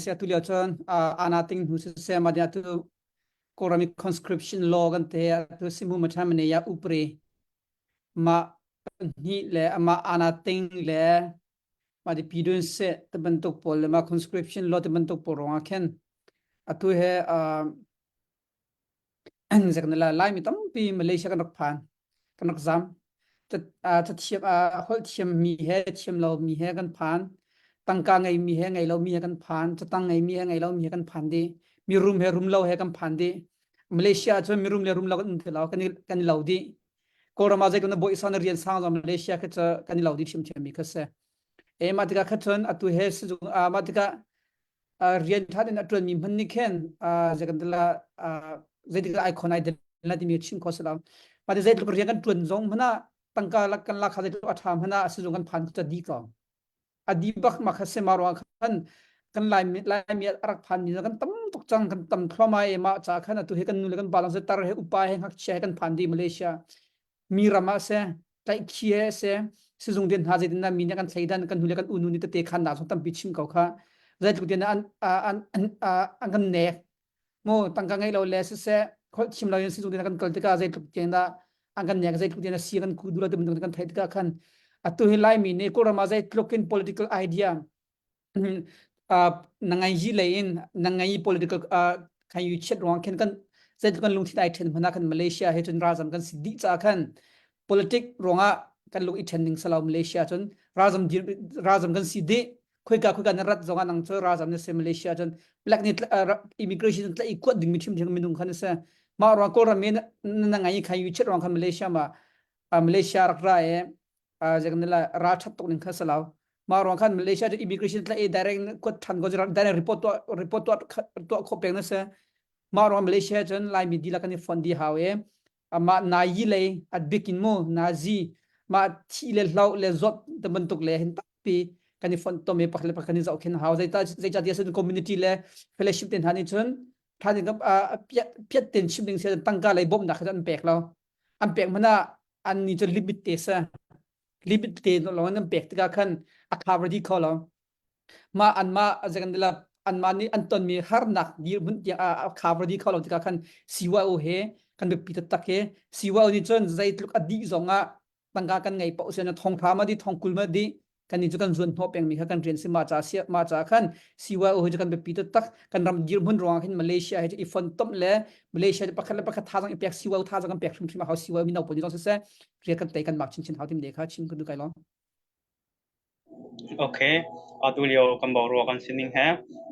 sia tu lio cun uh, ana ting hnu siseh ma dia tu Kawlram i conscription law kan te tu simu ma than mane ya upri ma pahnih le ama ana ting le ma di pidun se te bantuk pawl le ma conscription law te bantuk pawl rong ah khin atu he uh, Zaknala Laimi tampi Malaysia kan rak phan kan rak zam cathiam holh thiam mi he thiam lo mi he kan phan tangka ngei mi he ngei lo mi he kan phan catang ngei mi he ngei lo mi he kan phan dih mirum he rum lo he kan phan dih Malaysia cun mirum le rum lo kan um ti lo kan i kan i lo dih Kawlram ah zeitluk na bawi sang na rian sang zong Malaysia kha cu kan i lo dih ṭhiamṭhiam mi kha si e mah tikah kha cun atu he sizung mah tikah rian ṭha in a ṭuanmi hmanh nih khin zeitik ai khon ai den la timi chim kho si lo. Mah zeitluk rian kan ṭuan zong hmanh ah tangka kan lak kha zeitluk a ṭha hmanh ah sizung kan phan cu di ko. A di bak ma kha sema ruang khan kan Laimi Laimi a rak phan mi kan tam tuk cang kan tam thluahmah i mah ca khan atu hi kan nu le kan pa lang tar he upa he ngakchia he kan phan dih Malaysia. Mi ram ah seh tlaihkhi he seh sizung den hna zeitin mi nih kan thleidan kan hnu le kan unu nih tete khan nak zong tampi chim ko kha zeitluk tian an an an an kan nek mu tangka ngei lo le siseh kholh chim lo in sizung den kan kal tikah zeitluk tian dah an kan nek zeitluk tian si kan ku dula te kan theih tikah khan atu hi laimi nih kawlram ah zeitluk in political idea na ngai yi lei in na ngai political kan yu chiat ruang khin kan zeitluk kan lungthin ai then hmana kan Malaysia he cun ralzam kan si dih ca khan politic ruangah kan lung i then ding salo Malaysia cun ralzam ralzam kan si dih khoika khoika na rat zongah nang cu ralzam na si Malaysia cun black ni immigration tla i kuat ding mi thim thim minung khan se mah ruang kawlram mi na ngai khan yu chiat ruang khan Malaysia ma Malaysia rak ra e zekanila ral that tuk ning kha salau ma ruang khan Malaysia cu immigration tla i direct kuat than ko direct report tuah report tuah tuah kho peng na se ma ruang Malaysia cun Laimi dila kan i fon di hau e ama na yi lei at bikin mu nazi ma thi le hlau le zot te bantuk le hin tampi kan i fon tom e pakhat le pakhat kan i zoh khin hau zeita zeica ti asun community le fellowship te hna nih cun than piat piat ten chim ding se tangka lei bawmhnak kha an pek lo an pek mana an ni cu limit te sa limit te lawng an pek tikah khan a cover dih kho lo ma an ma zakandila an ma nih an tonmi harnak dirhmun tiang a cover dih kho lo tikah khan CYO he kan biapi taktak he CYO nih cun zeitluk a dih zong ah tangka kan ngei paoh sian thong thla ma di thong kul ma di kan ni cu kan zuan hnawh pengmi kha kan rian si ma ca si ma ca khan CYO hi cu kan biapi taktak kan ram dirhmun ruangah khin Malaysia hi i fontomh le Malaysia pakhat le pakhat thazang i pek CYO thazang kan pek hrimhrim a hau CYO mino pawl nih zong siseh rian kan tei kan mak chinchin hau tim ne kha chim ka duh kai lo Okay, atu lio kan boruak kan sining he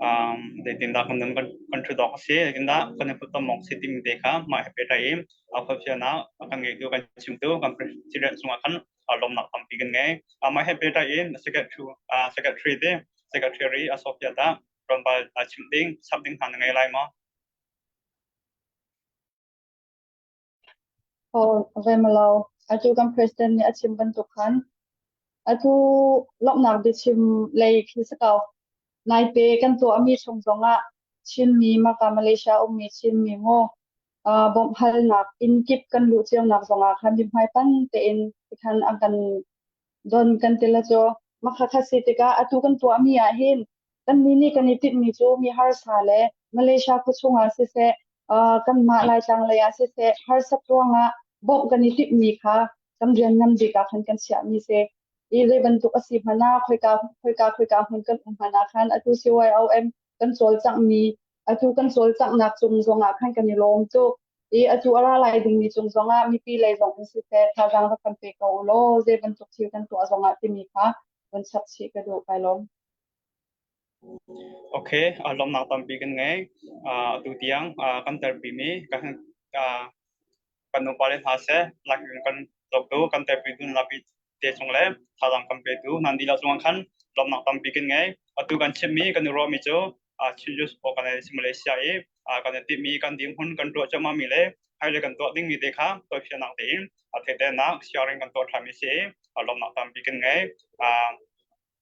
um, zeitindah kan nun kan kan ṭhutawk a si, zeitindah kan i puttom awk si timi te kha mah he pehtlai in a khuafianak kan ngeitu kan chimtu kan president cungah khan lawmnak tampi kan ngei. Mah he pehtlai in secretary secretary te secretary a Sofia dah tlawmpal chimh ding chap ding hna na ngei lai maw? Oh, remlo. Atu kan president nih a chim bantuk khan atu lawmhnak biachim lei khi si ko. Naite kan tuahmi chung zongah Chinmi maka Malaysia ummi Chinmi mu uh, bawmhhalnak inn kip kan luh cionak zongah khan mithmai pan tein khan an kan don kan ti la cu makha kha si tikah atu kan tuahmi ah hin kan ni nih kan i tinhmi cu mi harsa le Malaysia khuachung ah siseh uh, kanmah Laitlang lei ah siseh harsat ruangah bawmh kan i timhmi kha kan rian ngan bik ah khan kan chiahmi si i zei bantuk a si hmanh ah khoika khoika khoika hmun kan um hmanh ah khan atu CYOM kan cawlcanghmi. Atu kan cawlcanghnak cung zongah khan kan i lawm tuk. I atu a ra lai dingmi cung zongah mipi lei zong in siseh thazaang rak kan pe ko u law zei bantuk thil kan tuah zongah timi kha vun chap chih ka duh kai lawm. Okay, lawmnak tampi kan ngei. Atu tiang kan telpimi kan kan nupale hna seh lakin kan zohtu kan telpitu lapi te chung le thazaang kan petu nan dihlak cungah khan lawmnak tampi kan ngei. Atu kan chimmi kan i ruahmi cu Chin Youth Organization Malaysia i kan i timhmi kan dirhmun kan tuah cuahmahmi le hmailei kan tuah dingmi te kha tawifiannak tein theihternak sharing kan tuah ṭhanmi si i lawmnak tampi kan ngei.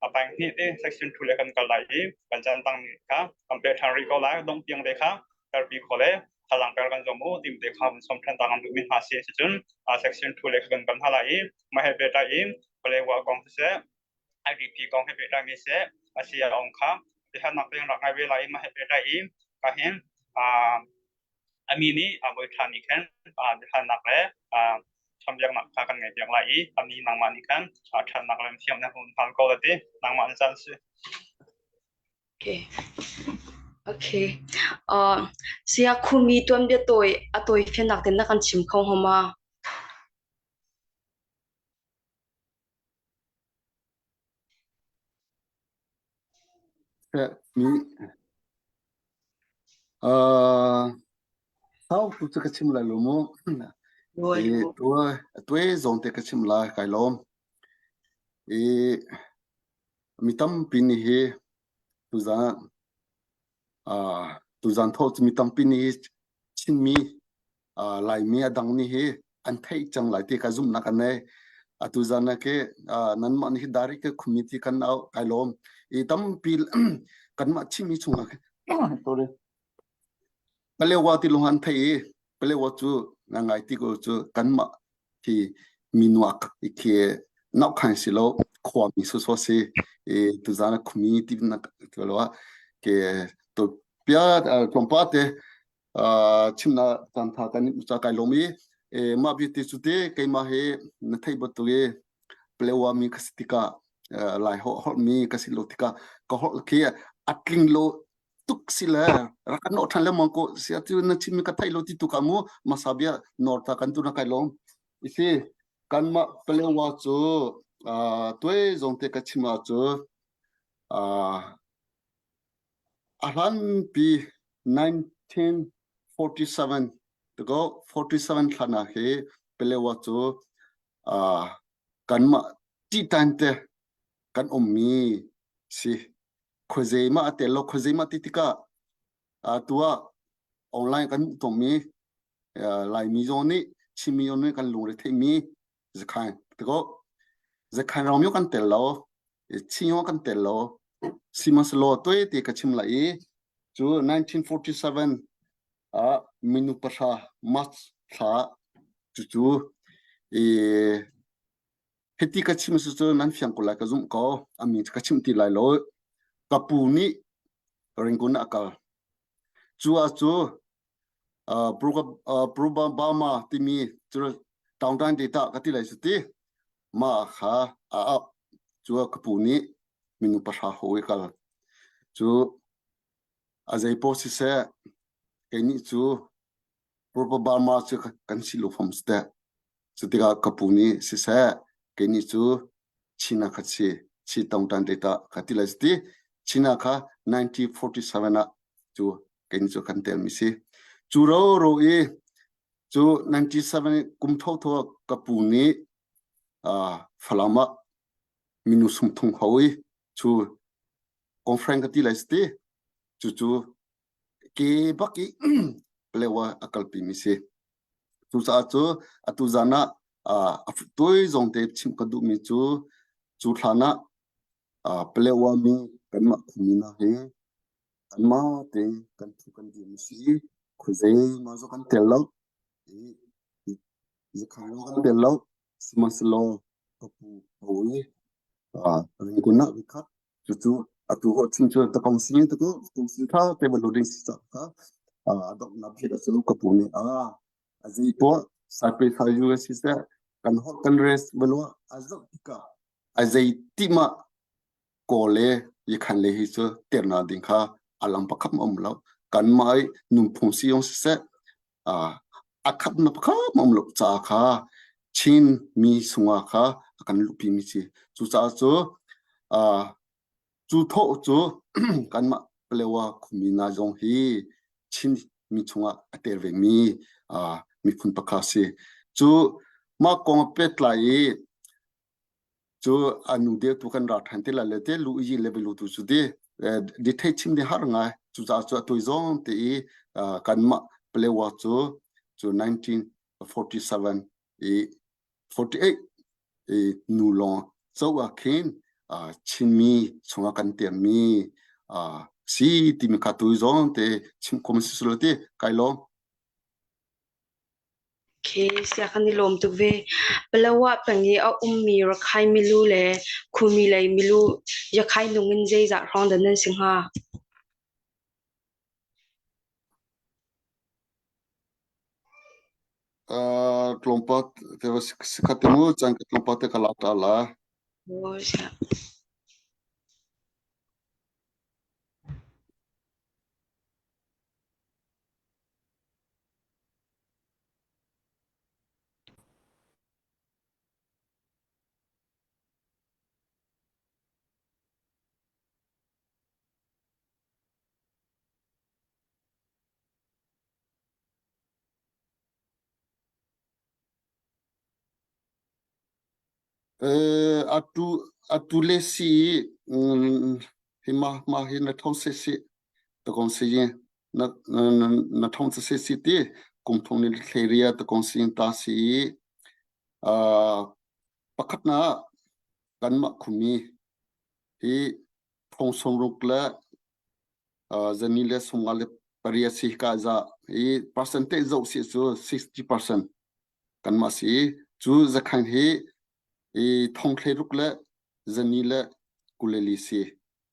A bank nih te section 2 le kan kal lai i kan caan tangmi kha kan peh ṭhan rih ko lai dong tiang te kha karpi kho le thazaang per kan zuam u tim te kha som ṭhan ta kan duhmi hna si cun section 2 le kan kan hna lai i mah he pehtlai in Palewa kong siseh IDP kong he pehtlai mi seh asi a ong kha biahalnak te rak ngai ve lai i mah he pehtlai i ka hin ami nih a voi ṭha nih khan biahalnak le chambiaknak kha kan ngei piak lai i ami nangmah nih khan ṭhatnak le thiamnak hun hal ko la ti nangmah na caan si. Okay. Okay. Uh, siya khumi tuan bia tawi a tawi fiannak ten na kan chim kho homa. Mi uh, sau tu cu ka chim lai lo mu. I tua tuai zong te ka chim lai kai lawm. I mi tampi nih hi tuzan uh, tuzan tho cu mi tampi nih hi Chinmi Laimi a dang nih hi an theih cang lai ti ka zumhnak an nei. Atu zan ah ke nanmah nih dari ke committee kan au kai lawm. I tampi kanmah Chinmi chungah sorry Palewa ti lung an thei i Palewa cu ngai ti ko cu kanmah hi minuak khi naukhan si lo khuami soso si i tuzan ah khumi ti nak lo ah ke to pia tlawmpa te chimnak caan tha kan ca kai lawm i mah vialte cu te keimah hi na theih bantuk i Palewa mi ka si tikah Lai holh holhmi ka si lo tikah ka holh khi a tling lo tuk si le rak kan nawh ṭhan lengmang ko sia cu na chimmi ka theih lo ti tuk ah mu masa bia nor ta kan tu na kai lawm isi kanmah Palewa cu tuai zong te ka chim ah cu A hlanpi 1947 tikaw 47 thlan ah hi Palewa cu uh, kanmah ṭihtan te kan ummi si. Khuazei mah a tel lo khuazei mah ti tikah uh, tu ah online kan hmuh tongmi uh, Laimi zong nih Chinmi zong nih kan lungre theihmi Zakhain tikaw Zakhain ram yo kan tel lo Chin yo kan tel lo sihmanhsehlaw tuai te ka chim lai i cu 1947 ah minu pahra March thla cucu i hiti ka chim su cu nan fiang ko lai ka zumh ko ami ka chim ti lai lo ka pu nih Rangoon ah a kal cu ah cu Probama timi cu taungtan data ka ti lai su ti mah kha a ap cu ka pu nih minu pahra hawi kal cu a zei paoh siseh kei nih cu Probama cu kan si lo fom si teh cu tikah ka pu nih siseh kei nih cu China kha chi chi taungtan data ka ti lai su ti China kha 1947 ah cu kei cu kan telmi si. Cu roro i cu 97 kum thotho ka pu nih uh, Falam ah minu sumthung ho i cu conference ka ti lai si ti cu cu ke bak i Palewa a kalpi mi si. Cucaah cu atu zan ah uh, a tuai zong te chim ka duhmi cu cu thlan ah uh, Palewa mi kanmah khuami hna hi Kanmah te kan phu kan dir si khuazei mah zong kan tel lo i zakhan zong kan tel lo sihmanhsehlaw ka pu hawi Rangoon ah vikhat cucu atu ho chim cu takong sing tuku tung sing kha te ba loading si cha kha a donghnak bik cu ka pu nih a a zei poah saipe thai yu si seh kan holh kan res balwa a zoh tikah a zei ti ma Kawl le Yakhan le hi cu tirnak ding kha a lam pakhat um lo. Kanmah i nunphung si zong siseh a khatnak pakhat um lo caah kha Chin mi chungah kha a kan luhpi mi si. Cucaah cu cu thawh cu kanmah Palewa khuami hna zong hi Chin mi chungah a tel ve mi miphun pakhat si. Cu mah kong a pehtlai i cu a nu deuh tu kan ra ṭhan te lai le te lu i le lu tu cu ti di thei chim di har ngai. Cucaah cu a tui zong te i kanmah Palewa cu cu 1947 i 48 i nu lawng cho ah khin Chinmi chungah kan tiammi si timi kha tui zong te chim khom si sulo ti kai lawm. Okay, sia kan i lawm tuk ve. Palawa peng i a ummi Rakhine milu le Khumi lei milu Yakhai nung in zeizah hrawng dah nan si hnga? Uh, tlawmpat te va sikhat te mu cang ka tlawmpat te ka lak ta la. Oh, sia. Eh, atu atu le si mm, hi ma ma hi na thong se si ta kong si yin na na na thong se si ti kum thong ni thleria ta kong si ta si uh, pakhat na kanmah khumi hi thong sawmruk le zani le sumnga le paria si ka za i percentage zoh si cu 60% kanmah si cu zakhan hi i thong thleiruk le zani le kuleli si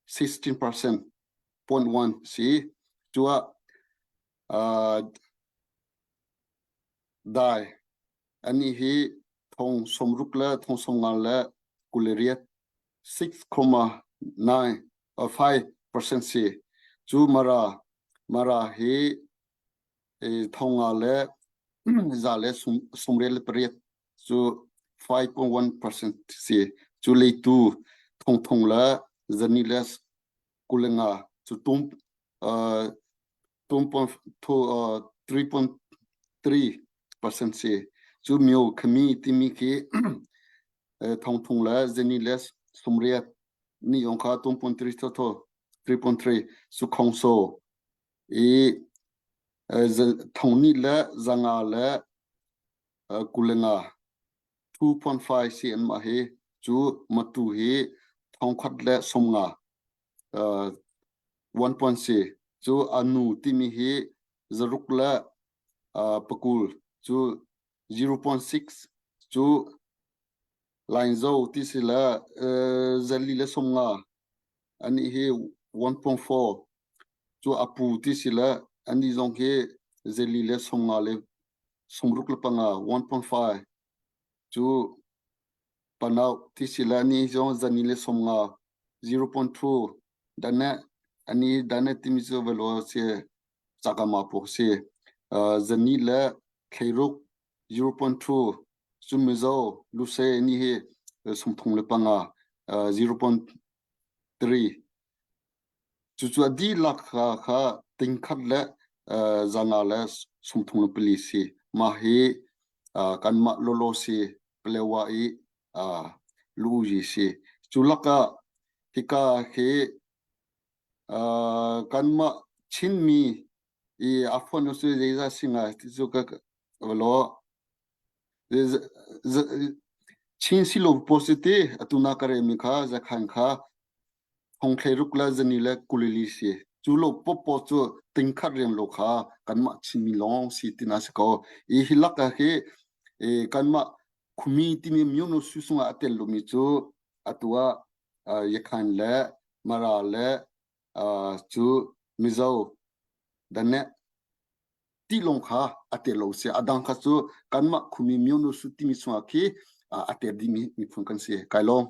16% point one si cuah dai ani hi thong sawmruk le thong sawmnga le kuleriat 6.9 5% si. Cu Mara Mara hi thonga le za le sumrel le pariat cu 5.1% si. Cu leitu thong thong le zani le kulenga cu tum 3.3 percent si. Cu myo khami timi khi thongthung le zeni le sumriat ni yong kha 2.3 tho tho 3.3 su khong so i thongni le zanga le kulenga 2.5 si an mah hi cu matu hi thongkhat le somnga 1. si cu anu timi hi zaruk le pakul cu 0.6 cu Lainzo ti si le zali le sawmnga anih hi 1.4 cu apu ti si le anih zong hi zali le sawmnga le sawmruk le panga 1.5 cu panau ti si le anih zong zani le sawmnga 0.2 dane ani dane timi cu velo si cakama puk si zani le thleiruk 0.2 cu Mizo Luse ni hi sumthum le panga 0.3 cucu a dihlak kha kha tingkhat le zanga le sumthum le pali si mah hi kanmah lolo si Palewa i luuyi si cu lakah hika hi kanmah Chinmi i a phone cu zeizah si ngai ti cu ka lo Chin silo positive atu na ka remi kha zakhan kha thongthlei ruk le zani le kulili si cu lo popo cu tingkhat riam lo kha kanmah Chinmi lawng si tina si ko i hi lak ah hi kanmah khumi timi myonu su sungah a tel lomi cu atu ah Yakhan le Mara le cu Mizo daneh ti lawng kha a tel lo si a dang kha cu kanmah khumi myonu su timi chungah khi a tel dihmi miphun kan si kai lawm.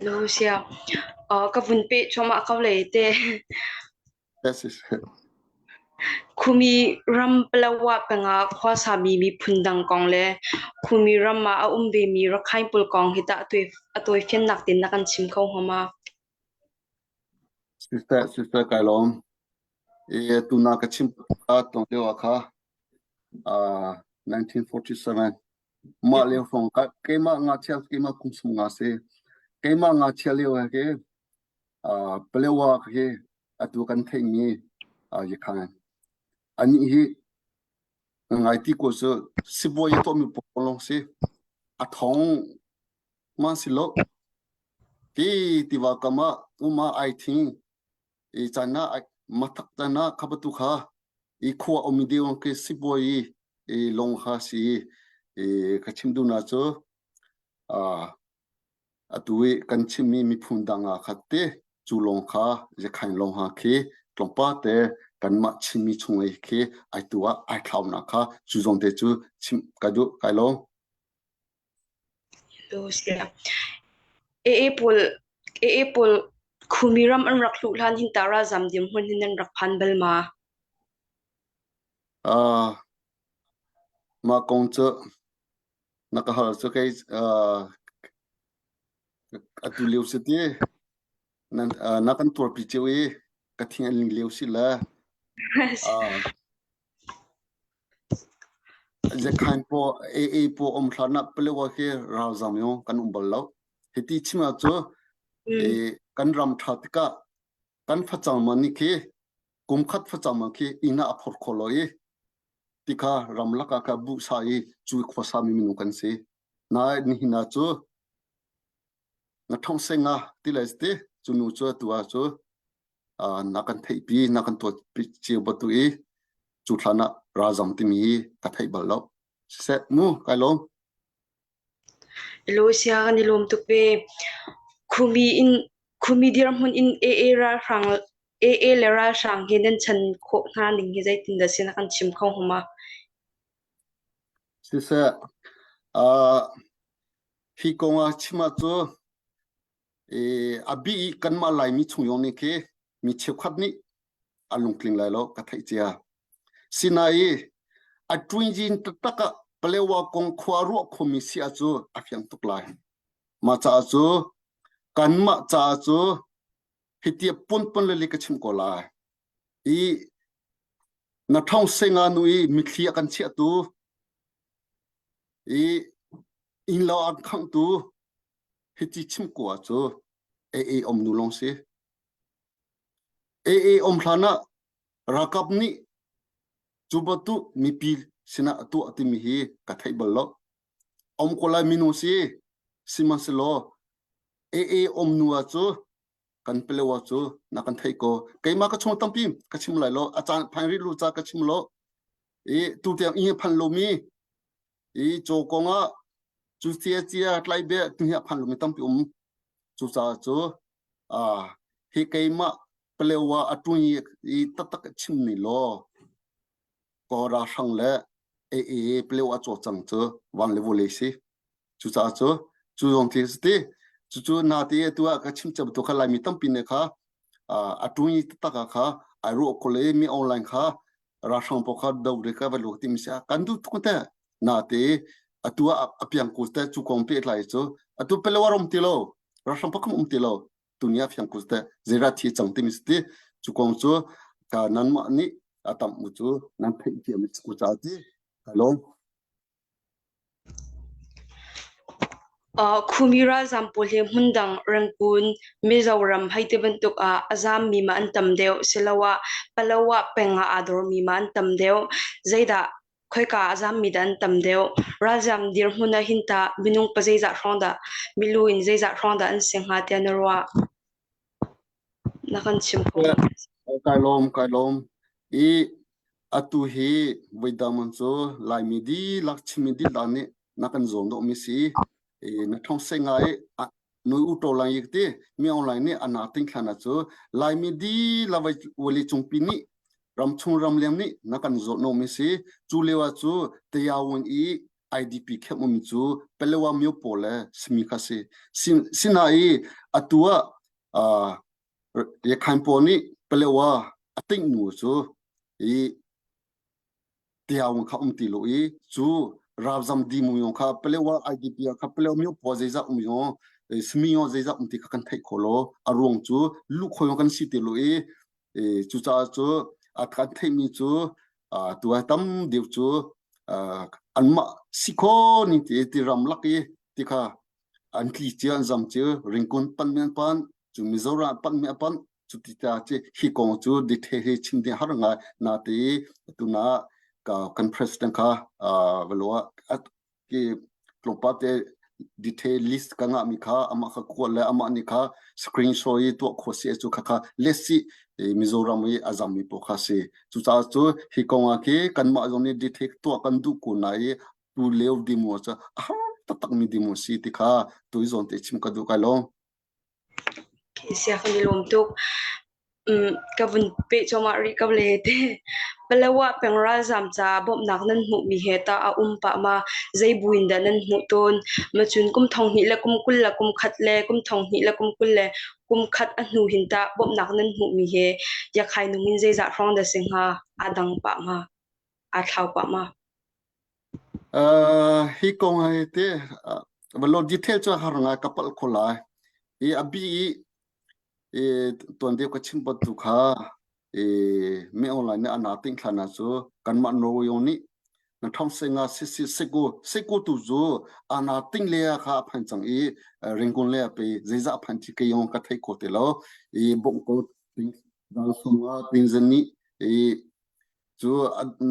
Lo sia. Ka vun peh cuahmah ko le te. Yes, yes. Khumi ram Palawa peng ah khuasami miphun dang kong le Khumi ram ah a um vemi Rakhine pawl kong hi tah a tawifiannak tein na kan chim kho hnga ma? Siseh, siseh kai lawm. E tuna ka chim ka tlawng lio ah kha ah 1947 mah lio hrawng ka keimah ngakchia keimah kum sum nga si keimah ngakchia lio he ke ah Palewa khi atu kan theihmi ah Yakhan anih hi ngai ti ko cu sibawi a tuahmi pawl lawng si a thong ma si lo ti tiva kam ah uma ai thing i chan ah mathak chan ah kha batu kha i khua um deu ke sibawi i long kha si i ka chim du na cu a atu i kan chimmi miphun dang ah khat te cu lawng kha Yakhain lawng ha khi tlawmpa te kanmah Chinmi chung i khi ai tu ah ai thlaunak kha cu zong te cu chim ka duh kai lawm. AA pawl AA pawl Khumi ram an rak hluh hlan hin ta ralzam dirhmun hin nan rak phan bal ma? Uh, mah kong cu na ka hal cu kei uh, atu lio si ti nan uh, na kan tuarpi cio i ka thing an ling lio si le uh, Zekhain paw AA paw om hlan ah Palewa khi ralzam yo kan um bal lo. Hiti chim ah cu e, kan ram tha tikah kan facang man ni khi kum khat facang man khi ina a phor kho lo i tikha ramlak ah kha bu sa i cu khuasa mi minung kan si. Na nihin ah cu na thong senga ti lai ti cu nu cu tu ah cu na kan theihpi na kan tuahpi cio batu i cu thlan ah ralzam timi hi ka theih bal lo siseh mu kai lawm Hello sia kan i lawm tuk ve khumi in khumi dirhmun in AA ralhrang AA le ralhrang hi nan chan khawh hna ning hi zeitin dah si na kan chim kho huma siseh uh, hi kong ah chim ah cu a bi i kanmah Laimi chung yong nih khi mi cheukhat nih a lungtling lai lo ka theih cia. Sinai a ṭuinjin taktak ah Palewa kong khua ruah khomi si ah cu a fiang tuk lai. Mah caah cu kanmah caah cu hiti punpun le ka chim ko lai. I na thong senga nu i mithli a kan chiahtu i innlo an khanghtu hiti chim ko ah cu AA om nu lawng si. AA om hlan ah ralkap nih cu bantuk mipi sinah a tuah timi hi ka theih bal lo. Om ko lai minu si sihmanhsehlaw AA om nu ah cu kan pelewa cu na kan theih ko. Keimah ka chung tampi ka chim lai lo. A caan phan rih lu ca ka chim lo. I tu tiang i phan lomi i caw kong ah cu cia cia tlai be tu hi a phan lomi tampi um cu caah cu hi keimah palewa a ṭun i taktak chim ni law kawra hrang le AA palewa caw cang cu van le vawlei si cu caah cu cu zong thi si ti cucu na ti tu ah ka chim cem tu kha laimi tampi ne kha a ṭun i taktak ah kha ai ruah ko le mi online kha ralhrang pawl kha do re ka va lu ti mi si kan du tuk te na te atu ah a piang ku te chu kong pe tlai chu atu pele warom ti lo ralhrang pakham um ti lo tunia fiang ku te zera thi chang ti mi si ti chu kong chu ka nan ma ni atam mu chu nan theih ti mi ku cha ti hello Khumi ralzaam pawl hi hmundang Rangoon, Mizoram hei ti bantuk ah a zaammi ma an tam deuh siloah Palawa peng ah aa dormi ma an tam deuh. Zeidah khoika a zaammi dah an tam deuh. Ralzaam dirhmun ah hin tah minung pa zeizah hrawng dah milu in zeizah hrawng dah an si hnga tiah na ruah? Na kan chim kho ma? Kai lawm, kai lawm. I atu hi voidang man cu Laimi dihlak Chinmi dihlak nih na kan zawn dawhmi si. I na thong se ngai nui u to lang yik ti mi online nih ana ting thlan cu Laimi dihlak vawlei cungpi nih ramchung ramleng nih na kan zawn dawhmi si. Cu lio ah cu Tayawun i. IDP camp um cu Palewa myo pawl le simi kha si. Sinain atu ah Yakhain pawl nih Palewa a tinh nu cu i tiaung kha um ti lo i cu ralzam dimu yong kha Palewa IDP kha Palewa myo pawl zeizah um yong simi yong zeizah um ti kha kan theih kho lo a ruang cu lu kho yong kan si ti lo i cucaah cu a kan theihmi cu tu ah tam deuh cu anmah si kho ning ti ti ram lak i ti kha an tli cio an zam cio ringkun pan mi an pan cu Mizoram pan mi a pan cu ti ta ci hi kong cu dithe hi chim ding har ngai na ti tuna ka kan president kha valo ki tlawmpal te detail list ka ngah mi kha amah kha kuat le amah nih kha screenshot i tuah khawh si cu kha kha list si Mizoram i a zam mi pawl kha si cucaah cu hi kong ah khi kanmah zong nih detail tuah kan duh ko na i tu leo demo cu a har taktak mi demo si ti kha tu zawn te chim ka duh kai lo Sia kan i lawm tuk. Ka vun peh cuahmah rih ko le te. Palawa peng ralzaam caah bawmhnak nan hmuhmi he tah a um pah ma? Zei bu in dah nan hmuh tawn? Macun kum 20 le kum 20 le kum khat le kum 20 le kum 20 le kum khat a hnu hin tah bawmhnak nan hmuhmi he yakhai nung in zeizah hrawng dah si hnga? Aa dang pah ma? Aa thlau pah ma? Uh, hi kong hi te uh, valo detail cu har ngai ka palh kho lai i a bi i i tuan deuh ka chim bat tu kha i me online nih ana ting thlana cu kanmah Norway nih na thong senga si si seku seku tu cu ana ting le kha a phan cang i ringkun le pe zeiza phan thi ke yong ka thei ko te lo i bong ko ting dal sunga ting zan ni i cu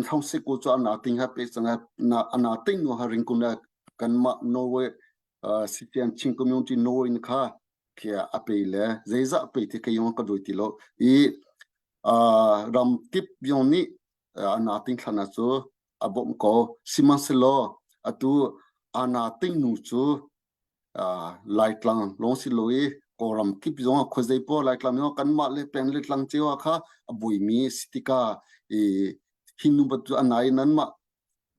thong seku cu ana ting ha pe cang na ana ting nu ha ringkun le kanmah Norway Sitian Chin Community Norway in kha khia a pe le zeizah pe ti ka yong ka doi ti lo i ram kip yong nih ana ting thlana cu a bawmh ko sihmanhsehlaw atu ana ting nu cu laitlang long si lo i kawlram kip zong ah khuazei po laitlang zong kanmah le peng le tlang cio ah kha a buimi sitika i hinnu bat cu anai nan mah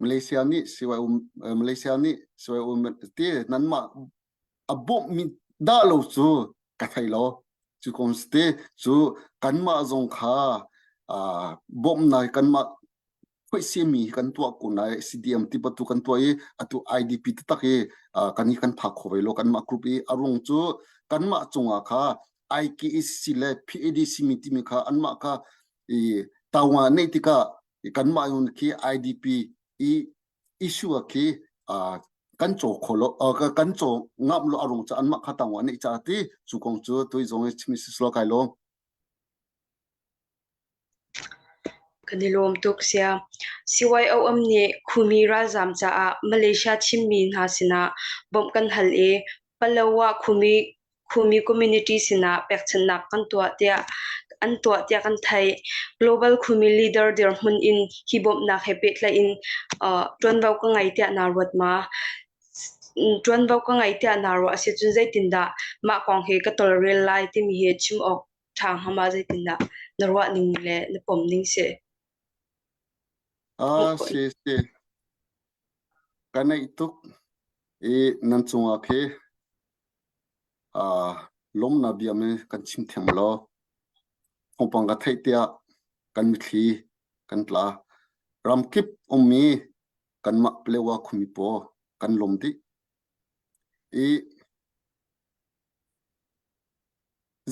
Malaysia nih siwai um Malaysia nih siwai um ti nan mah a bawmhmi dah lo cu ka thei lo. Cu kong te cu kanmah zong kha bawmhnak kanmah phuaisimi kan tuah ko lai CDM ti bantuk kan tuah i atu IDP taktak i kan i kan phak kho ve lo kanmah group i a rung cu kanmah cungah kha IKEC le PADC mi timi kha anmah kha i taunga neih tikah kanmah yun khi IDP i issue ah khi kan caw kho lo kan caw ngam lo arung cha anmah kha tangwa nei cha ti cu kong cu tui zong i chimi si lo kai lo Kan i lawm tuk sia. CYOM nih Khumi ralzaam caah Malaysia Chinmi hna sinah bawmh kan hal i Palawa Khumi Khumi community sinah pekchanhnak kan tuah tiah an tuah tiah kan theih. Global Khumi leader dirhmun in hi bawmhnak he pehtlaih in uh, ṭuanvo ka ngei tiah naa ruat ma? Ṭuanvo ka ngei tiah naa ruah a si cun zeitindah mah kong hi ka tawlrel lai timi hi chim awk ṭha hnga ma zeitindah na ruah ning le na pom ning si? Ah, si si. Ka neih tuk i nan cungah khi lawmnak bia mi kan chim thiam lo. Thawngpang ka theih tiah kan mitthli kan tla. Ramkip ummi kanmah Palewa khuami pawl kan lawm dih. I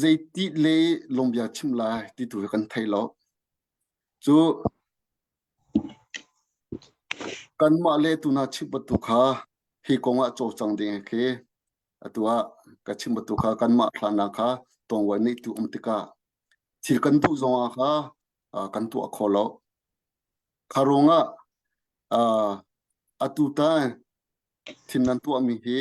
zeiti le lawmbia chim lai ti tu hi kan thei lo. Cu kanmah le tuna chim bantuk kha hi kong ah cawlcang ding khi atu ah ka chim bantuk kha kanmah thlahnak kha tawngvuai nih tu um tikah thil kan duh zong ah kha kan tuah kho lo. Kha ruangah atu tan thil nan tuahmi hi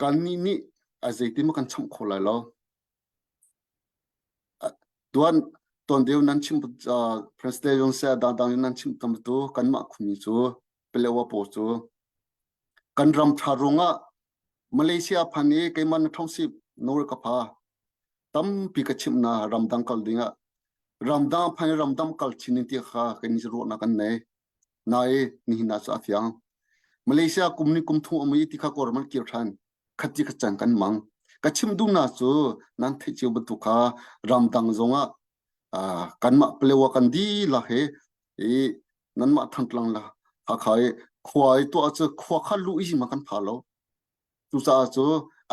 kannih nih a zeitin maw kan chimh kho lai lo. Tuan tuan deuh nan chim President Yong Sia dangdang in nan chim tam tu kanmah khumi cu Palewa pawl cu kan ram tha ruangah Malaysia phan i keimah na thong-sip Norway ka pha tampi ka chimh na ramdang kal dingah ramdang phan i ramdang kal chin in ti kha kan i ruahnak kan nei. Nai nihin ah cu a fiang. Malaysia kum ni kum thum um i ti kha kawlram an kir ṭhan. Khati kha cang kan mang. Ka chim duhnak cu nan theih cio bantuk kha ramdang zongah kanmah Palewa kan dihlak hi i nanmah Thantlang la Hakha i khua i tuah cu khua kha luh i ma kan pha lo. Cucaah cu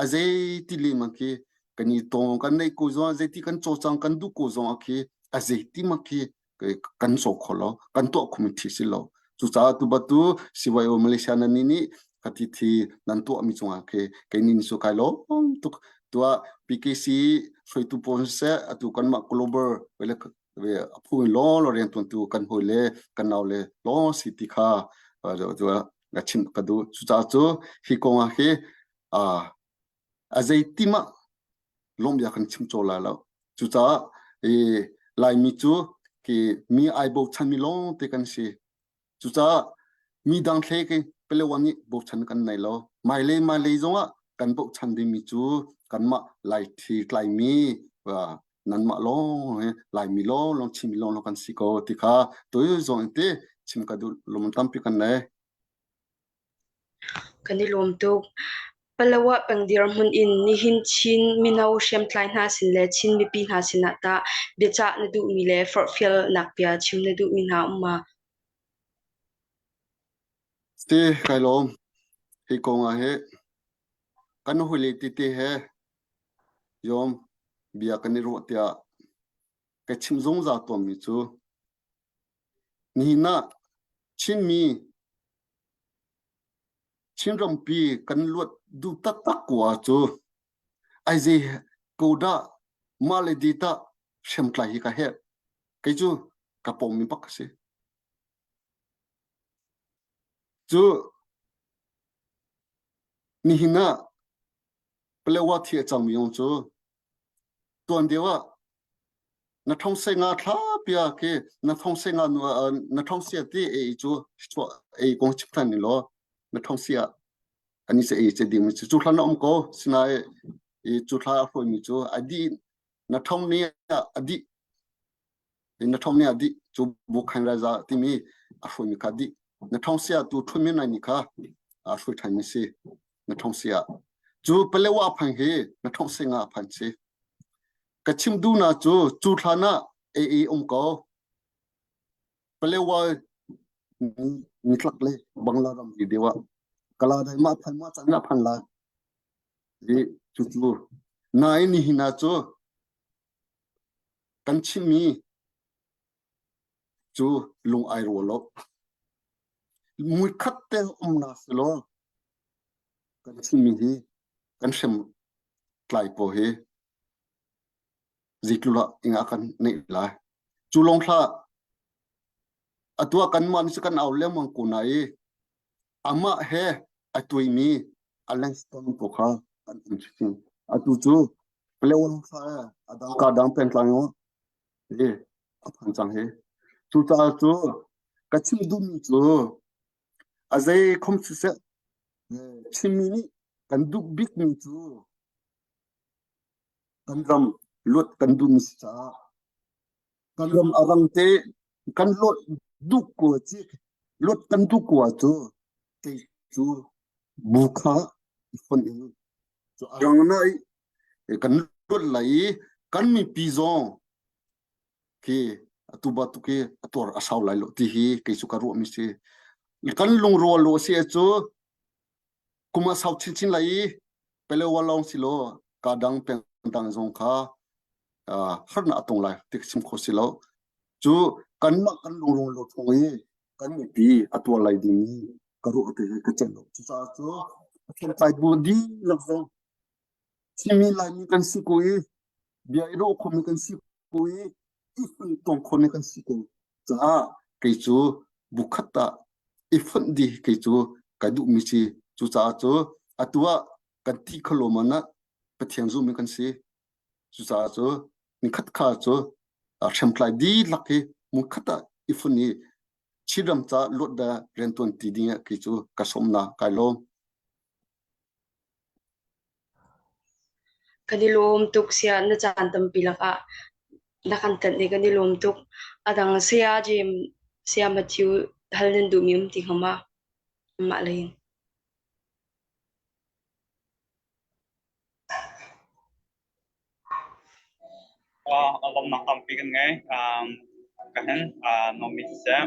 a zeiti lehmang khi kan i tawng kan neih ko zong ah zeiti kan cawcang kan duh ko zong ah khi a zeiti mak khi kan caw kho lo kan tuah khomi thi si lo. Cucaah tu batu CYO Malaysia nan nih nih khati thi nan tuahmi cungah khi kei nih cu kai lawm tuk tuah PKC hruaitu pawl siseh atu kanmah global a phu in law law riantuantu kan hawi le kan nau le law si ti kha ka chim ka duh cucaah cu hi kong ah hi a zeitim ah lawmhbia kan chim caw lai lo cucaah i Laimi cu ki mi ai bochanmi lawng te kan si Cucaah mi dang thle ke Palewa nih bochan kan nei lo. Mailei mailei zongah kan bochan dingmi cu kanmah Laithi tlaimi nanmah lawng he Laimi lawng lawng Chinmi lawng lawng kan si ko ti kha toi zong in te chim ka duh lung tampi kan nei. Kan i lawm tuk. Palawa peng dirhmun in nihin Chin mino hriamtlai hna sin le Chin mipi hna sinah tah biacah na duhmi le forhfialnak bia chim na duhmi hna um ma? Si, kai lawm. Hi kong ah hi kan hawile tete he yom bia kan i ruah tiah ka chim zungzal tawnmi cu nihin ah Chinmi Chinrampi kan luat duh taktak ko ahcu ai zei ko dah mah le di tah hriamtlai hi ka herh. Kei cu ka pawmmi bak a si. Cu nihin ah Palewa thi a cangmi yong cu tuan deuh ah na thong se nga thla pia ke na thong se nga na thong sia ti ei cu ei kong chim than ni law na thong sia ani se ei che ding mi cu thla na um ko sinai i cu thla a hruai mi cu a di na thong ni a di na thong ni a di cu bu khan raza timi a hruai mi kha di na thong sia tu thun mi nai ni kha a hruai than mi si na thong sia cu palewa phang hi na thong se nga phan si Ka chim duhnak cu cu hlan ah AA um ko. Palewa nitlak le Bangla ram ri deuh ah kala dai mah phan mah caan ah phan lai. I cucu nain nihin ah cu kan chimmi cu lung ai rual lo. Muikhat te umnak si law kan chimmi hi kan hrem tlai paw hi zeitluk ah ing ah kan neih lai. Cu lawng hlah atu ah kanmah nih cu kan au lengmang ko na i amah he a tuimi a Langston ko kha an um chinchin. Atu cu Palewan thla a dang ka dang pengtlang i a phan cang hi. Cucaah cu ka chim duhmi cu a zei khom siseh Chinmi nih kan duh bikmi cu kan ram luat kan duhmi si caah kan ram a rang te kan luat duh ko ci luat kan duh ko cu kei cu bu kha i fonh in cu a rang na i kan luat lai i kan mipi zong khi atu bantuk hi a tuar a sau lai lo ti hi kei cu ka ruahmi si. Kan lungrual lo a si cu kum a sau chinchin lai i Palewa lawng si lo ka dang peng dang zong kha harnak a tong lai ti ka chim kho si lo. Cu kanmah kan lungrual lo thawng i kan mipi a tuar lai ding i ka ruah te hi ka celh lo. Cucaah cu Pathian bu dihlak zong Chinmi Laimi kan si ko i bia i ruah khomi kan si ko i i funtom khomi kan si ko caah kei cu bukhat ah i fonh dih kei cu ka duhmi si. Cucaah cu atu ah kan ti kholo man ah Pathian zummi kan si. Cucaah cu nikhat kha cu hriamtlai dihlak hi hmunkhat ah i fun i Chinram ca luat da riantuan ti ding ah kei cu ka sawmnak kai lawm. Kan i lawm tuk sia na caan tampi lakah na kan tlanh i kan i lawm tuk. A dang Saya James, Saya Matthew. Hal nan duhmi um ti hnga ma? Mah lei in. A lawmnak tampi kan ngei. Ka hin nomi siseh,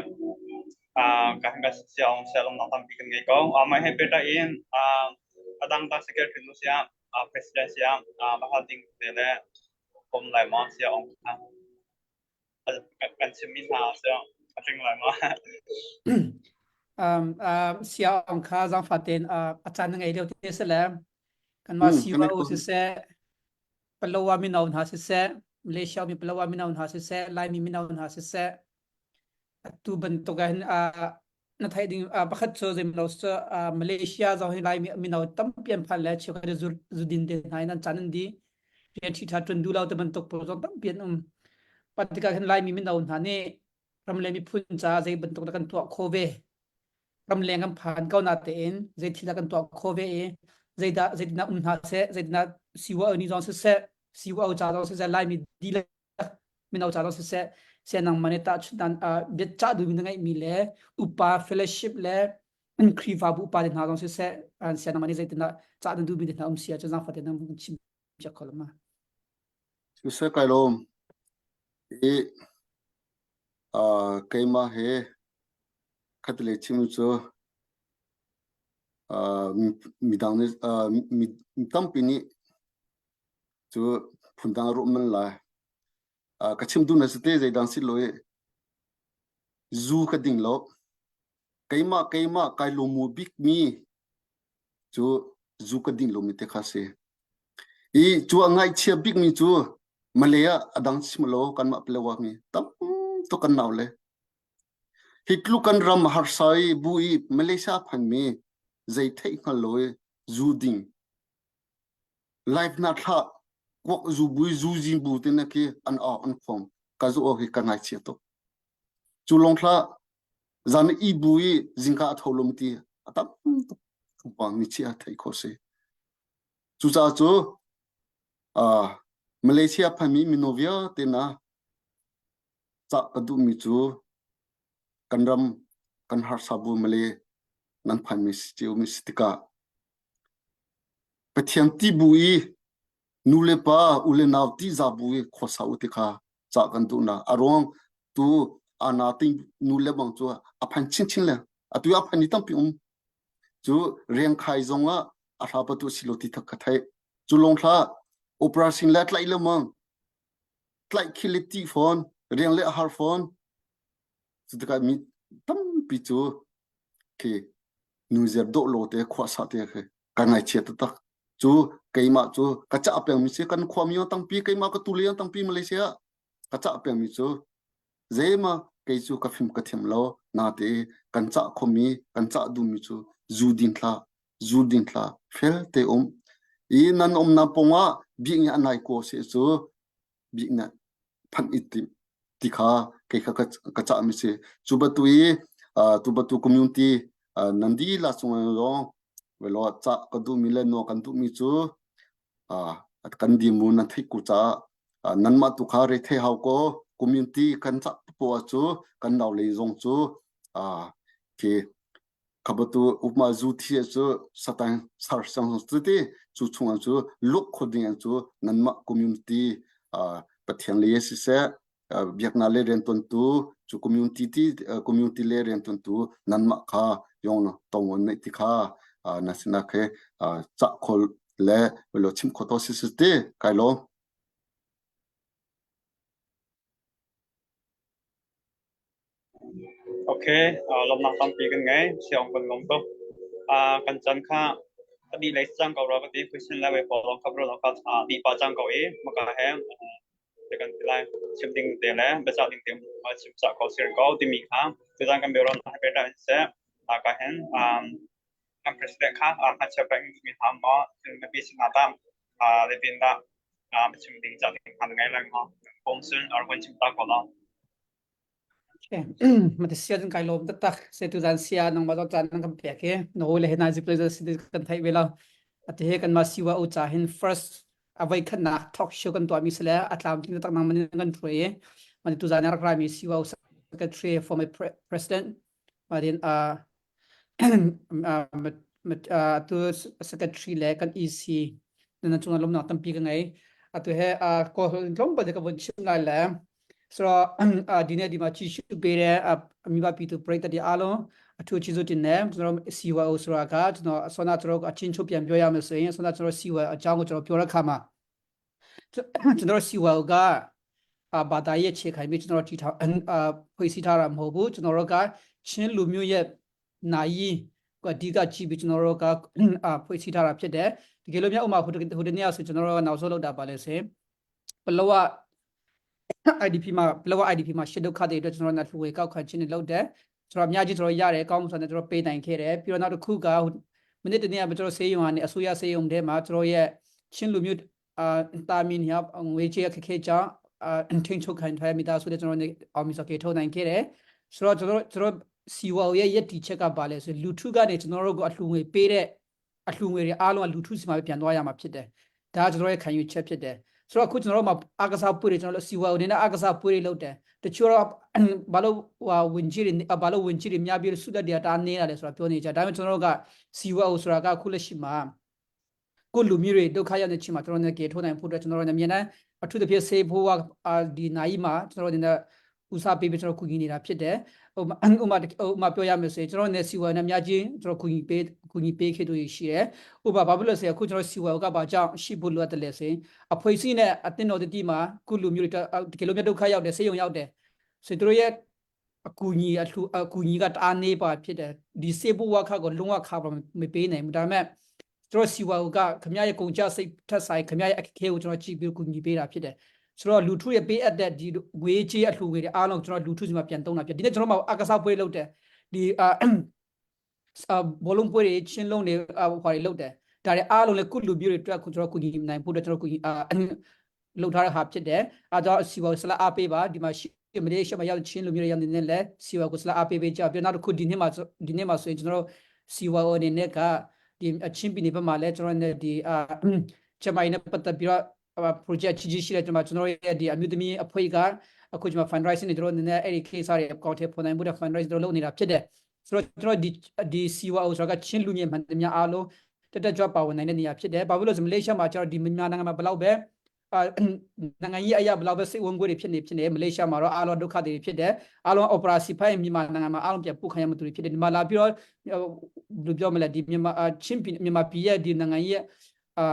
ka hin ka siang seh lawmnak tampi kan ngei ko. Mah he pehtlai in a dang ta secretary nu siah, president siah, bahal ding te le um lai maw siah ong kan chimmi hna siah a tling lai maw? Um, uh, sia ong kha zaangfah tein uh, a caan na ngei lio te si le kanmah Hmm, kan i CYO kom. siseh Palawa mino hna siseh Malaysia mi Palawa mino hna siseh Laimi mino hna siseh atu bantuk ah hin uh, na theih ding uh, pakhat cu zeimlo cu uh, Malaysia zong hi Laimi mino tampi an phan le cheukhat zu zudin te hna in an caan an di rian ṭhi ṭha ṭuan duh lo te bantuk pawl zong tampi an um patikah khin Laimi mino hna nih ram le miphun caah zei bantuk dah kan tuah khawh ve ramleng kan phan ko na tein zei thil dah kan tuah khawh ve i zeidah zeitindah um hna seh zeitindah CYO ni zong siseh CYO ca zong siseh Laimi dihlak mino ca zong siseh sian nangmah nih tahchunhnak biacah duhmi na ngeihmi le upa fellowship le an Khrihfabu upa te hna zong siseh sian nangmah nih zeitindah cah na duhmi te hna um si ahcun zaangfah tein nan chim piak kho lo ma. Siseh kai lawm. I keimah he khatlei chim cu midang nih mi tampi nih cu phundang a ruah men lai. Ka chim duh na si te zeidang si lo i zu ka ding lo. Keimah keimah kai lungmu bikmi cu zu ka ding lomi te kha si. I cu a ngaihchia bikmi cu Malay ah a dang chim lo kanmah Palawa mi tam tuk kan nau le. Hi tluk kan ram harsa i bu i Malaysia phanmi zei theih hngal lo i zu ding live na thlah kuak zu bui zu zin bu te na khi an au an khuang ka zu hi ka ngaichia tuk. Cu lawng thlah zan i bu i zingka a tho lom ti a tam tuk thupang ni chia thei kho si. Cucaah cu uh, Malaysia phanmi mino vialte na cah ka duhmi cu kan ram kan harsa bu male nan phanmi si cio mi si tikah Pathian ti bu i nu le pa u le nau ti za bu i khuasa u ti kha cah kan duhnak a ruang tu ana ting nu le bang cu a phan chinchin le atu a phan ni tampi um cu riang khai zong ah a hra patu si lo ti thak ka theih cu long thla operation le tlaih le mang tlaih khi le ti fawn riang le a har fawn cu tikah mi tampi cu khi nu zer dawh lo te khua sa te khi ka ngaihchia taktak cu keimah cu ka cah pengmi si kan khuami tampi keimah ka tu liang tampi Malaysia ka cah pengmi cu zeima kei cu ka fim ka thiam lo na te kan cah khomi kan cah duhmi cu zu din thla zu din thla fel te um i nan um na pongah bi nge anai ko se cu bi nge phanh i tim ti kha kei kha ka cah mi si cu batu i tu batu community nan di la chung zong velo ca ka duh mi le no kan duh mi cu kan di mu nan theih ku ca nan mah tu kha re thei hau ko community kan ca po cu kan nau le zong cu khi khabatu upma zu thi cu satang sar sang cu ti cu chungah cu luk kho ding cu nanmah community pathian le siseh biaknak le riantuantu cu community ti community le riantuantu nanmah kha yong tong nei ti kha na sinak he cah khol le lo chim kho to si si ti kai lo Okay, uh, lawmnak tampi kan ngei. Siang kan lawm tuk. Uh, kan chan kha a dih lei cang ko rua ka ti. Question le wei pawl zong kha bro zong kha uh, dih pa cang ko i maka he te kan ti lai. Chim ding te le biacah ding te chim cah ko sirin ko timi kha tuzan kan biaron ha peta in seh ka hen um kan president kha hngakchia peng mi hna maw mipi sin ah tah zeitin dah chim ding cah ding hna na ngei lai maw phone sun or van chim ta ko law Mate sia cun kai lawm taktak. Se tu zan sia nangmah zong caan nan kan pek i na hawi le he nai zip le si kan theih ve lo. Ati he kanmah siwa u ca hin first a voi khatnak talk show kan tuahmi si le a tlamtling tak nang man kan hruai i mate tu zan rak raimi siwa u secretary former president. Marin a atu secretary le kan EC nan cungah lawmnak tampi ka ngei. Atu he kawl tlawmpal te ka vun chim lai le ဆိုတော့ဒီနေ့ဒီမှာကြည့်ရှုပေးတဲ့မိဘပြည်သူပရိသတ်တွေအားလုံးအထူးကျေးဇူးတင်တယ်ကျွန်တော် CYO ဆိုတာကကျွန်တော်အစောနာကျွန်တော်အချင်းချုပ်ပြန်ပြောရမယ်ဆိုရင်အစောနာကျွန်တော် CYO အကြောင်းကိုကျွန်တော်ပြောတဲ့အခါမှာကျွန်တော် CYO ကအာဘာသာရေးအခြေခံပြီးကျွန်တော်တည်ထောင်အာဖွဲ့စည်းထားတာမဟုတ်ဘူးကျွန်တော်တို့ကချင်းလူမျိုးရဲ့နိုင်ကအဓိကကြည့်ပြီးကျွန်တော်တို့ကအာဖွဲ့စည်းထားတာဖြစ်တယ်တကယ်လို့များဥမာဟိုဟိုတနေ့ဆိုကျွန်တော်တို့ကနောက်ဆုံးလုပ်တာပါလဲဆိုရင်ပလောက IDP မှာဘလော့ IDP မှာရှစ်ဒုက္ခတွေအတွက်ကျွန်တော်တို့လှူဝေကောက်ခံခြင်းတွေလုပ်တယ်ကျွန်တော်အများကြီးကျွန်တော်ရတယ်ကောင်းမှုဆိုတော့ကျွန်တော်ပေးနိုင်ခဲ့တယ်ပြီးတော့နောက်တစ်ခုကမနေ့တနေ့ကကျွန်တော်ဆေးရုံကနေအစိုးရဆေးရုံထဲမှာကျွန်တော်ရဲ့ချင်းလူမျိုးအာတာမီညာငွေချေခက်ခဲကြောင်းအာထင်းချုပ်ခံထားမိသားစုတွေကျွန်တော်အောင်မြင်စွာကေထုတ်နိုင်ခဲ့တယ်ဆိုတော့ကျွန်တော်ကျွန်တော်စီဝါရဲ့ယက်တီချက်ကပါလဲဆိုလူထုကနေကျွန်တော်တို့ကိုအလှူငွေပေးတဲ့အလှူငွေတွေအားလုံးကလူထုစီမှာပြန်သွားရမှာဖြစ်တယ်ဒါကျွန်တော်ရဲ့ခံယူချက်ဖြစ်တယ်ဆိုတော့အခုကျွန်တော်တို့မှာအာကစားပွဲတွေကျွန်တော်တို့စီဝါအနေနဲ့အာကစားပွဲတွေလုပ်တယ်တချို့တော့ဘာလို့ဟိုဝင်ကြီးတွေဘာလို့ဝင်ကြီးတွေများပြီးဆုလက်တွေတားနေရတယ်ဆိုတာပြောနေကြဒါပေမဲ့ကျွန်တော်တို့ကစီဝါဆိုတာကခုလက်ရှိမှာကိုလူမျိုးတွေဒုက္ခရောက်နေချိန်မှာကျွန်တော်တို့ကေထိုးနိုင်ဖို့အတွက်ကျွန်တော်တို့အမြဲတမ်းအထူးသဖြင့်ဆေးဖို့ကဒီနိုင်မှာကျွန်တော်တို့နေဦးစားပေးပြီးကျွန်တော်ကူညီနေတာဖြစ်တယ်ဟိုဥမာဥမာပြောရမယ်ဆိုရင်ကျွန်တော်နေစီဝါနဲ့အများကြီးကျွန်တော်ကူညီပေးကူညီပေးခဲ့သူရှိတယ်ဥပမာဘာဖြစ်လို့လဲဆိုရင်အခုကျွန်တော်စီဝါကဘာကြောင့်ရှိဖို့လိုအပ်တယ်လဲဆိုရင်အဖွဲ့အစည်းနဲ့အတင်းတော်တတိမှာကုလူမျိုးတွေတကယ်လို့မြတ်ဒုက္ခရောက်တယ်ဆေးရုံရောက်တယ်ဆိုတို့ရဲ့အကူညီအထူအကူညီကတအားနေပါဖြစ်တယ်ဒီစေဘဝခကိုလုံးဝခပါမပေးနိုင်ဘူးဒါပေမဲ့ကျွန်တော်စီဝါကခမရဲ့ကုန်ကြစိတ်ထက်ဆိုင်ခမရဲ့အခက်ခဲကိုကျွန်တော်ကြည့်ပြီးကူညီပေးတာဖြစ်တယ်ဆိုတော့လူထုရဲ့ပေးအပ်တဲ့ဒီငွေကြေးအလှူငွေတွေအားလုံးကျွန်တော်လူထုစီမှာပြန်သုံးတာဖြစ်ဒီနေ့ကျွန်တော်မှအကစားပွဲလုပ်တယ်ဒီအာဘောလုံးပွဲတွေချင်းလုံးတွေဟွာတွေလုပ်တယ်ဒါတွေအားလုံးလည်းကုလူမျိုးတွေအတွက်ကျွန်တော်ကူညီနိုင်ဖို့အတွက်ကျွန်တော်ကူညီအာလုပ်ထားတဲ့ဟာဖြစ်တယ်အဲကြောင့်စီဝါဆလာအားပေးပါဒီမှာရှိမလေးရှားမှာရောက်ချင်းလူမျိုးတွေရောက်နေတဲ့လဲစီဝါကိုဆလာအားပေးပေးကြပြီးနောက်တစ်ခုဒီနေ့မှာဒီနေ့မှာဆိုရင်ကျွန်တော်တို့စီဝါအနေနဲ့ကဒီအချင်းပြည်နယ်ဘက်မှာလဲကျွန်တော်တို့ဒီအာချမိုင်နဲ့ပတ်သက်ပြီးတော့ project ကြီးကြီးရှိတဲ့ကျွန်တော်ကျွန်တော်ရဲ့ဒီအမျိုးသမီးအဖွဲ့ကအခုကျွန်တော် fundraising တွေတို့နည်းနည်းအဲ့ဒီ case တွေအကောင့်ထဲပေါ်နိုင်မှုတဲ့ fundraising တို့လုပ်နေတာဖြစ်တယ်ဆိုတော့ကျွန်တော်ဒီဒီ CYO ဆိုတာကချင်းလူငယ်မှန်တများအားလုံးတက်တက်ကြွပါဝင်နိုင်တဲ့နေရာဖြစ်တယ်။ဘာဖြစ်လို့လဲဆိုမလေးရှားမှာကျတော့ဒီမြန်မာနိုင်ငံမှာဘလောက်ပဲအာနိုင်ငံကြီးအရာဘလောက်ပဲစိတ်ဝင်ခွေတွေဖြစ်နေဖြစ်နေမလေးရှားမှာတော့အားလုံးဒုက္ခတွေဖြစ်တယ်အားလုံးအော်ပရာစီဖိုင်မြန်မာနိုင်ငံမှာအားလုံးပြန်ပို့ခံရမှုတွေဖြစ်တယ်ဒီမှာလာပြီးတော့ဘယ်လိုပြောမလဲဒီမြန်မာချင်းပြည်မြန်မာပြည်ရဲ့ဒီနိုင်ငံကြီးရဲ့အာ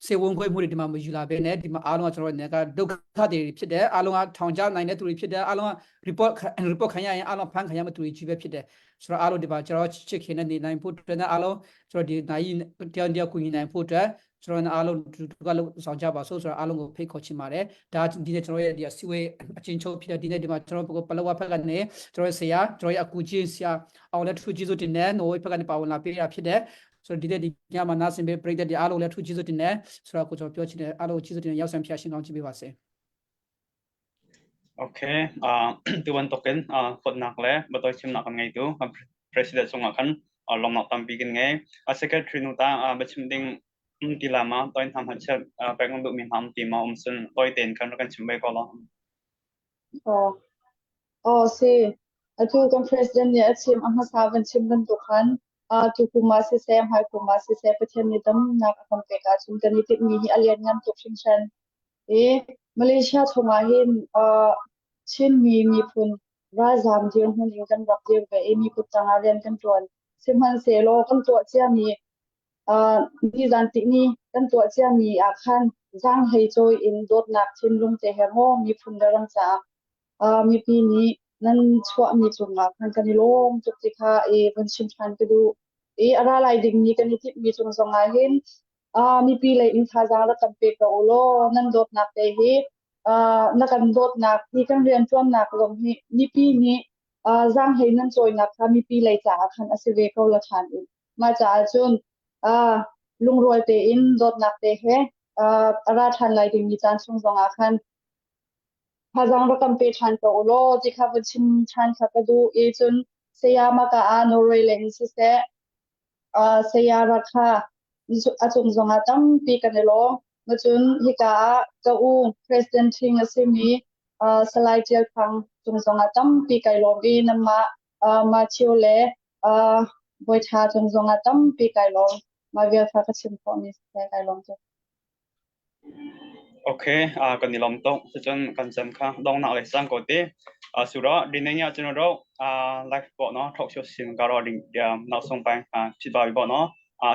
စေဝန်ခွဲမှုတွေဒီမှာမယူလာပဲနဲ့ဒီမှာအားလုံးကကျွန်တော်တို့ကဒုက္ခတွေဖြစ်တယ်အားလုံးကထောင်ချနိုင်တဲ့သူတွေဖြစ်တယ်အားလုံးက report report ခံရရင်အားလုံးဖမ်းခံရမယ့်သူတွေကြီးပဲဖြစ်တယ်ဆိုတော့အားလုံးဒီမှာကျွန်တော်ချစ်ခင်တဲ့နေနိုင်ဖို့အတွက်နဲ့အားလုံးကျွန်တော်ဒီနိုင်တရားတရားကူညီနိုင်ဖို့အတွက်ကျွန်တော်အားလုံးတူတူကလို့ဆောင်ကြပါစို့ဆိုတော့အားလုံးကိုဖိတ်ခေါ်ချင်ပါတယ်ဒါဒီနေ့ကျွန်တော်ရဲ့ဒီအစည်းအဝေးအချင်းချုပ်ဖြစ်တဲ့ဒီနေ့ဒီမှာကျွန်တော်ပလောဝဖက်ကနေကျွန်တော်ဆရာကျွန်တော်ရဲ့အကူကြီးဆရာအောင်လက်ထူကြီးစုတင်တဲ့နိုဝေးဖက်ကနေပါဝင်လာပေးတာဖြစ်တယ်ဆိုတော့ဒီနေ့ဒီညမှာနားဆင်ပေးပရိသတ်တွေအားလုံးလည်းထူးကျေးဇူးတင်တယ်ဆိုတော့ကိုကျွန်တော်ပြောချင်တယ်အားလုံးကျေးဇူးတင်တယ်ရောက်ဆံဖျားရှင်ကောင်းချပေးပါစေ Okay uh tu bantukin uh fotnak le batoi chimnak kan ngei tu president sungah khan lomnak tampi kan ngei a secretary nu ta bachim ding um ti lama toin tham han chat pek du mi ham ti ma um sun toi ten kan kan chim bai ko lo Aw, aw si. Atu kan president nih a chim a hmasa van chim bantuk khan uh, tukum ah siseh, hmaikum ah siseh Pathian nih damnak a kan pek ahcun kan i timhmi hi a lianngan tuk hringhran. I Malaysia chungah hin uh, Chinmi miphun ralzaam dirhmun in kan rak dir ve i miphun tangah rian kan ṭuan. Sihmanhsehlaw kan tuah ciami uh, nizan tihni kan tuah ciami ah khan zaanghlei cawi in dawtnak thinlung te he maw miphun le ram caah uh, mipi nih nan chuahmi cungah khan kan i lawm tuk ti kha i van chim ṭhan ka duh. I a ra lai dingmi kan i timhmi cung zongah hin uh, mipi lei in thazaang rak kan pe ko u law nan dawtnak te hi uh, na kan dawtnak hi kan rianṭuannak zong hi mipi nih uh, zaanghlei nan cawinak kha mipi lei caah khan a si ve ko la ṭhan u. Mah caah cun uh, lungrual tein dawtnak te he uh, a ra ṭhan lai dingmi caan chung zongah khan thazaang rak kan pe ṭhan ko u law ti kha va chim ṭhan kha ka duh i cun sayama ka ah Norway lei in siseh uh, saya Rakha a cung zongah tampi kan i lawm. Cun hika ah ka u President Thing a simi uh, Salai Tial Thang cung zongah tampi kai lawm i nanmah. Matthew le Bawi Ṭha cung zongah tampi kai lawm. Mah vial kha ka chim khawhmi si kai lawm tuk. Okay, kan i lawm tuk. Cucun kan chan kha dongnak le sang ko te. Sura rineng ya chun ro life bo no talk show sim ka ro ding nau song pai phi ba bo no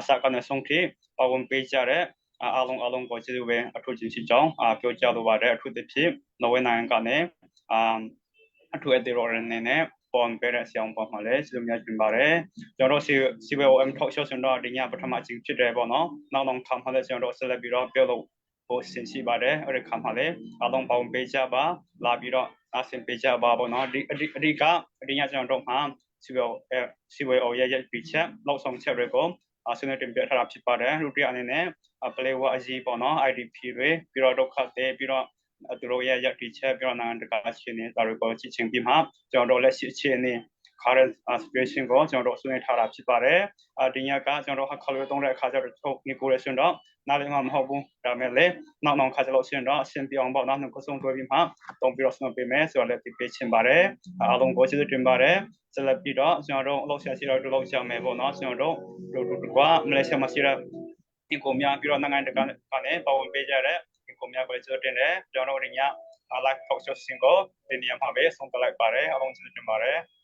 sa kan song thi pawon pe cha re အားလုံးအားလုံးကိုကျေးဇူးပဲအထူးကျေးဇူးကြောင်းပြောကြားလိုပါတယ်အထူးသဖြင့်နော်ဝေနိုင်ငံကနေအာအထူးအသေးရောအနေနဲ့ပေါ်ပေးတဲ့ဆရာပေါ်မှာလည်းကျေးဇူးများတင်ပါတယ်ကျွန်တော်တို့ CVOM talk show ဆိုတော့ဒီညပထမအချိန်ဖြစ်တယ်ပေါ့နော်နောက်တော့ခါမှလည်းကျွန်တော်တို့ဆက်လက်ပြီးတော့ပြောလို့ဖို့ဆင်ရှိပါတယ်အဲ့ဒီခါမှလည်းအားလုံးပေါင်းပေးကြပါလာပြီးတော့အဆင်ပေးကြပါပေါ့နော်ဒီအဓိကဒီညကျွန်တော်တို့မှာ CVO CVO ရဲ့ရဲ့ပြီးချက်လောက်ဆောင်ချက်တွေကိုဆွေးနွေးတင်ပြထားတာဖြစ်ပါတယ်ဒုတိယအနေနဲ့ပလေဝအကြီးပေါ့နော် IDP တွေပြီးတော့ဒုက္ခတွေပြီးတော့သူတို့ရဲ့ရပ်တည်ချက်ပြီးတော့နိုင်ငံတကာအခြေအနေဒါတွေကိုကြည့်ချင်းပြီးမှကျွန်တော်တို့လက်ရှိအခြေအနေ current situation ကိုကျွန်တော်တို့ဆွေးနွေးထားတာဖြစ်ပါတယ်။အဒီညကကျွန်တော်တို့ခါလို့တုံးတဲ့အခါကျတော့ထုတ်နေကိုရရှင်တော့နားလည်မှာမဟုတ်ဘူး။ဒါမဲ့လေနောက်နောက်ခါကျလို့ရှင်တော့အဆင်ပြေအောင်ပေါ့နော်နှုတ်ဆုံးတွဲပြီးမှတုံးပြီးတော့ဆွေးနွေးပေးမယ်ဆိုတော့လည်းပြပေးချင်ပါတယ်။အားလုံးကိုကျေးဇူးတင်ပါတယ်။ဆက်လက်ပြီးတော့ကျွန်တော်တို့အလုပ်ဆရာရှိတော့တို့လုပ်ကြမယ်ပေါ့နော်ကျွန်တော်တို့တို့တို့ကမလေးရှားမှာရှိတဲ့ဒီကိုများပြီးတော့နိုင်ငံတကာကနေပါဝင်ပေးကြတဲ့ဒီကိုများကိုကျေးဇူးတင်တယ်ကျွန်တော်တို့ည live talk show စင်ကိုဒီနေရာမှာပဲဆုံးသတ်လိုက်ပါတယ်အားလုံးကျေးဇူးတင်ပါတယ်။